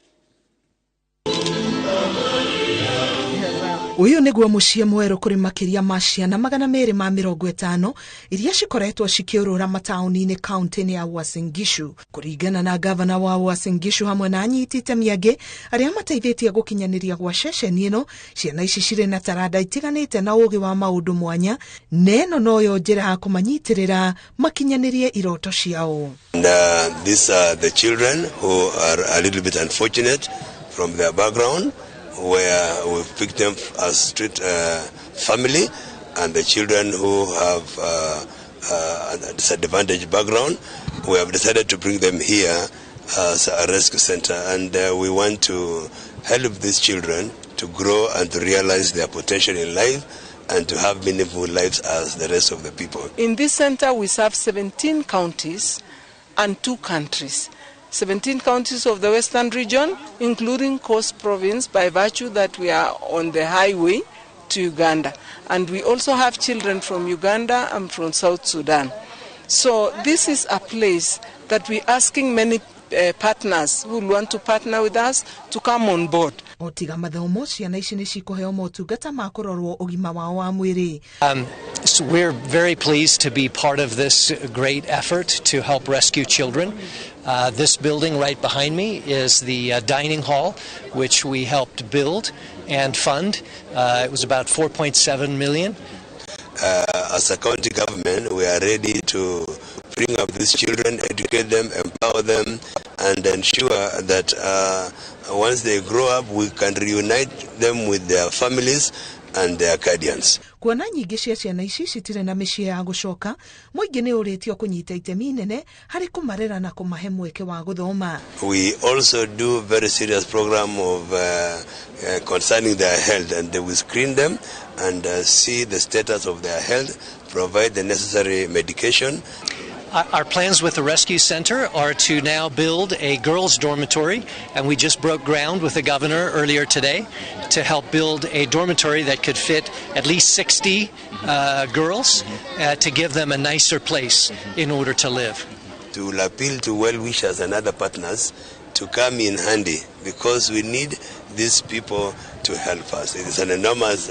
Uyu niguo muciĩ mwerũ kũrĩ makĩria ma ciana 250 iria cikoretwo cikĩũrũra mataũni-inĩ kaũntĩ-inĩ ya Uasin Gishu. Kũringana na gavana wa Uasin Gishu hamwe na anyiti itemi angĩ arĩa mateithĩtie gũkinyanĩria gwa ceceni ĩno, ciana ici cirĩ na taranda itiganĩte na ũũgĩ wa maũndũ mwanya, na ĩno noyo njĩra ya kũmanyitĩrĩra makinyanĩrie iroto ciao. And, these are the children who are a little bit unfortunate from their background, where we've picked them as street family, and the children who have a disadvantaged background, we have decided to bring them here as a rescue center, and we want to help these children to grow and to realize their potential in life and to have meaningful lives as the rest of the people. In this center we serve 17 counties and 2 countries. 17 counties of the Western region, including Coast Province, by virtue that we are on the highway to Uganda. And we also have children from Uganda and from South Sudan. So this is a place that we're asking many partners who want to partner with us to come on board. Otiga mathomo ciana ici nĩ cikũheo motungata ma kũrorwo ũgima wao wa mwĩrĩ. We're very pleased to be part of this great effort to help rescue children. This building right behind me is the dining hall, which we helped build and fund. It was about 4.7 million. As a county government, we are ready to bring up these children, educate them, empower them, and ensure that once they grow up, we can reunite them with their families and their guardians. Kuona nyingĩ cia ciana ici citirĩ na mĩciĩ ya gũcoka, mũingĩ nĩ ũrĩtio kũnyita itemi inene harĩ kũmarera na kũmahe mweke wa gũthoma. We also do very serious program of concerning their health, and we screen them and see the status of their health, provide the necessary medication. Our plans with the rescue center are to now build a girls' dormitory, and we just broke ground with the governor earlier today to help build a dormitory that could fit at least 60 girls to give them a nicer place in order to live. To appeal to well-wishers and other partners to come in handy, because we need these people to help us. It is an enormous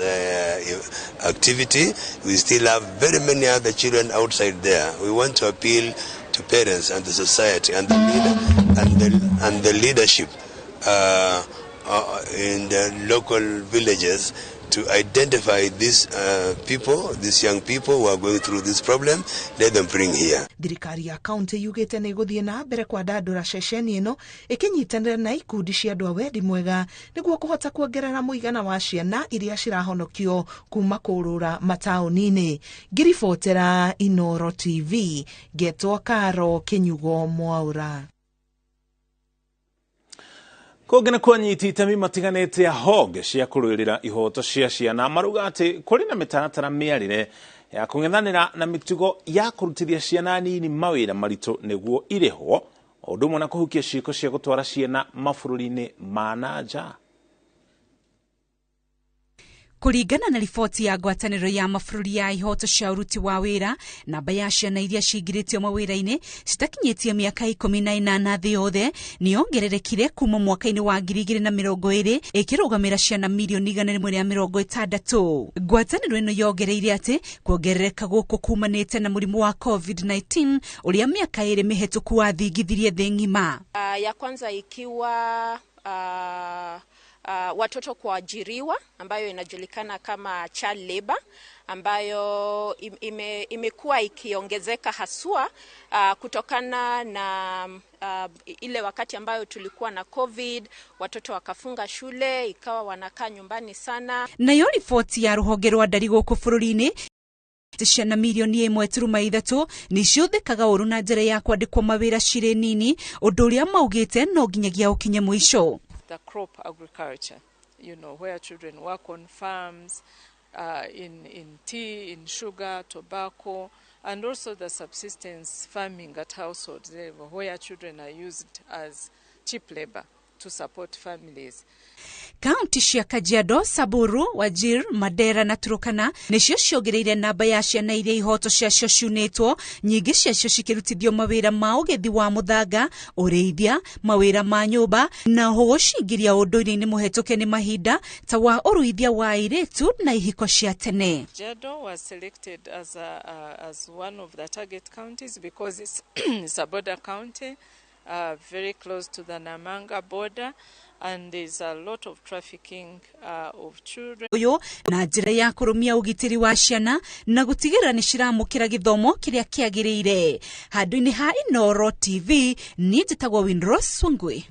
activity. We still have very many other children outside there. We want to appeal to parents and the society and the leader and the leadership in the local villages to identify these people, these young people who are going through this problem, let them bring here. Thirikari ya kaunti yugite nĩ ĩgũthiĩ na mbere kwandandũra ceceni ĩno ĩkĩnyitanĩra na ikundi cia andũ a wendi mwega nĩguo kũhota kuongerera mũigana wa ciana iria cirahonokio kuma kũrũra mataũni-inĩ. Ngiribotera Inoro TV, ngetwo Karo Kinyugo Mwaura. Kũngĩ nĩ kwanyiti itemi matiganĩte ya honge cia kũrũĩrĩra ihoto cia ciana maruga atĩ kũrĩ na mĩtaratara mĩarĩre ya kũng'ethanĩra na mĩtugo ya kũrutithia ciana nini mawĩra maritũ nĩguo irĩhwo, o ũndũ ũmwe na kũhukia ciĩko cia gũtwara ciana mabũrũri-inĩ ma na nja. Kũringana na riboti ya ngwatanĩro ya mabũrũri ya ihoto cia ũruti wa wĩra, namba ya ciana iria cingirĩtio mawĩra-inĩ citakinyĩtie mĩaka 18 thĩ yothe nĩyongererekire kuma mwaka-inĩ wa 2020 ĩkĩrũgamĩra ciana mirioni 160. Ngwatanĩro ĩno yongereire atĩ kuongerereka gũkũ kumanĩte na mũrimũ wa COVID-19 ũrĩa mĩaka 2 mĩhetũku wathingithirie thĩ ng'ima. Ya kwanza ikiwa watoto kuajiriwa, ambayo inajulikana kama child labor, ambayo imekuwa ikiongezeka haswa kutokana na ile wakati ambayo tulikuwa na COVID, watoto wakafunga shule, ikawa wanakaa nyumbani sana. Nayo riboti ya rũhonge rwa ndari gũkũ bũrũri-inĩ ciana mirioni 1.3 nĩciũthĩkaga ũru na njĩra ya kwandĩkwo mawĩra cirĩ nini, ũndũ ũrĩa maugĩte no nginyagia ũkinye mũico. The crop agriculture, you know, where children work on farms, in tea, in sugar, tobacco, and also the subsistence farming at household level, where children are used as cheap labor to support families. Kaunti cia Kajiado, Samburu, Wajir, Mandera na Turkana nĩcio ciongereire namba ya ciana iria ihoto ciacio ciunĩtwo, nyingĩ ciacio cikĩrutithio mawĩra ma ũgethi wa mũthanga, ũrĩithia, mawĩra ma nyũmba na gũcingĩria ũndũire-inĩ mũhetũke nĩ mahinda ta wa ũruithia wa airĩtu na ihiko cia tene. Kajiado was selected as one of the target counties because it's a border county, very close to the Namanga border, and there's a lot of trafficking of children. Uyu na njĩra ya kũrũmia ũgitĩri wa ciana na gũtigĩrĩra nĩ ciramũkĩra gĩthomo kĩrĩa kĩagĩrĩire. Handũ-inĩ ha Inoro TV, niĩ njĩtagwo Winrose Wangui.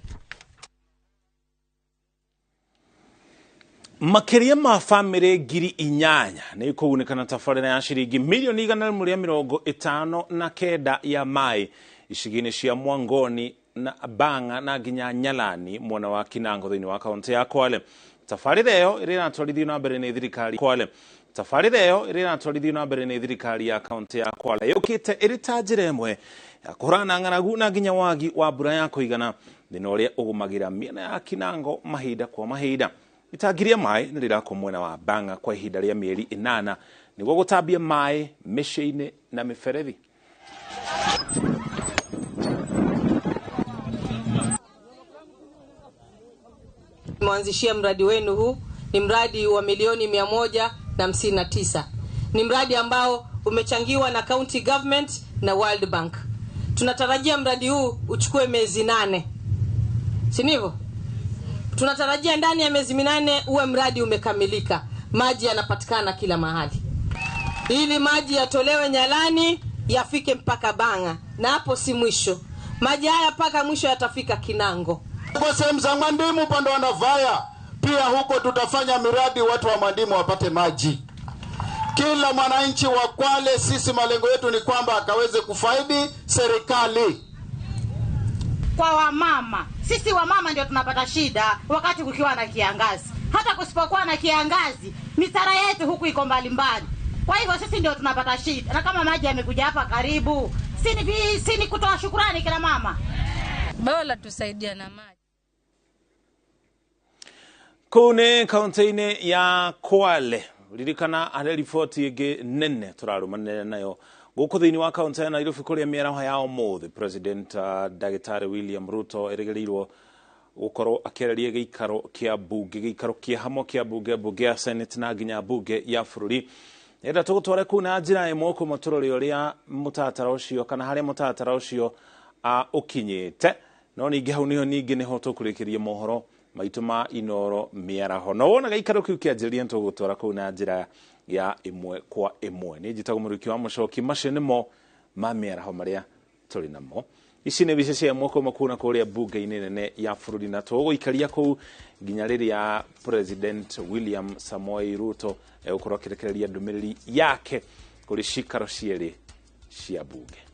Makĩria ma bamĩrĩ 8,000 nĩ ikũgunĩka na tabarĩra ya ciringi mirioni 159 ya maĩ icagi-inĩ cia Mwangoni na Banga na nginya Nyalani mwena wa Kinango thĩinĩ wa kaunti ya Kwale. Tabarĩra ĩyo ĩrĩa ĩratwarithio na mbere nĩ thirikari Kwale. Tabarĩra ĩyo ĩrĩa ĩratwarithio na mbere nĩ thirikari ya kaunti ya Kwale yũkĩte ĩrĩ ta njĩra ĩmwe ya kũhũrana na ng'aragu na nginya wagi wa mbura ya kũigana, thĩna ũrĩa ũgũmagĩra mĩena ya Kinango mahinda kwa mahinda. Itangi rĩa maĩ nĩ rĩrakwo mwena wa Banga kwa ihinda rĩa mĩeri 8 nĩguo gũtambia maĩ mĩciĩ-inĩ na mĩberethi. Mwanzishia mradi wenu huu ni mradi wa milioni 159, Ni mradi ambao umechangiwa na county government na World Bank. Tunatarajia mradi huu uchukue miezi 8, si ndivyo? Tunatarajia ndani ya miezi 8 uwe mradi umekamilika, maji yanapatikana kila mahali, ili maji yatolewe Nyalani yafike mpaka Banga, na hapo si mwisho. Maji haya mpaka mwisho yatafika Kinango. Kwa sehemu za Mwandimu upande wa Navaya, pia huko tutafanya miradi watu wa Mwandimu wapate maji. Kila mwananchi wa Kwale, sisi malengo yetu ni kwamba akaweze kufaidi serikali. Kwa wamama, sisi wamama ndio tunapata shida wakati kukiwa na kiangazi. Hata kusipokuwa na kiangazi, mitara yetu huku iko mbalimbali. Kwa hivyo sisi ndio tunapata shida. Na kama maji yamekuja hapa karibu, si ni kutoa shukrani kila mama. Bora tusaidia na maji. Kũu nĩ kaunti-inĩ ya Kwale. Ririkana harĩ riboti ĩngĩ nene tũrarũmanĩrĩra nayo gũkũ thĩinĩ wa kaunti ya Nairobi kũrĩa mĩaraho ya ũmũthĩ President Ndagĩtarĩ William Ruto erĩgĩrĩirwo gũkorwo akĩarĩria gĩikaro kĩa bunge, gĩikaro kĩa hamwe kĩa bunge, bunge ya Senate na nginya bunge ya bũrũri. Enda tũgũtware kũu na njĩra ĩmwe kuma tũrore ũrĩa mũtaratara ũcio kana harĩa mũtaratara ũcio ũkinyĩte, no ningĩ hau nĩho ningĩ nĩho tũkũrĩkĩria mohoro maitũ ma Inooro mĩaraho. No wona gĩikaro kĩu kĩanjĩrĩria nĩtũgũtwara kũu na njĩra ya ĩmwe kwa ĩmwe. Niĩ njĩtagwo Mũrĩki wa Mũcoki, macio nĩmo ma mĩaraho marĩa tũrĩ namo. Ici nĩ mbica cia ĩmwe kwa ĩmwe kũu na kũrĩa bunge-inĩ nene ya bũrũri, na tũgũikaria kũu nginya rĩrĩa President William Samoei Ruto egũkorwo akĩrekereria ndũmĩrĩri yake kũrĩ cikaro cierĩ cia bunge.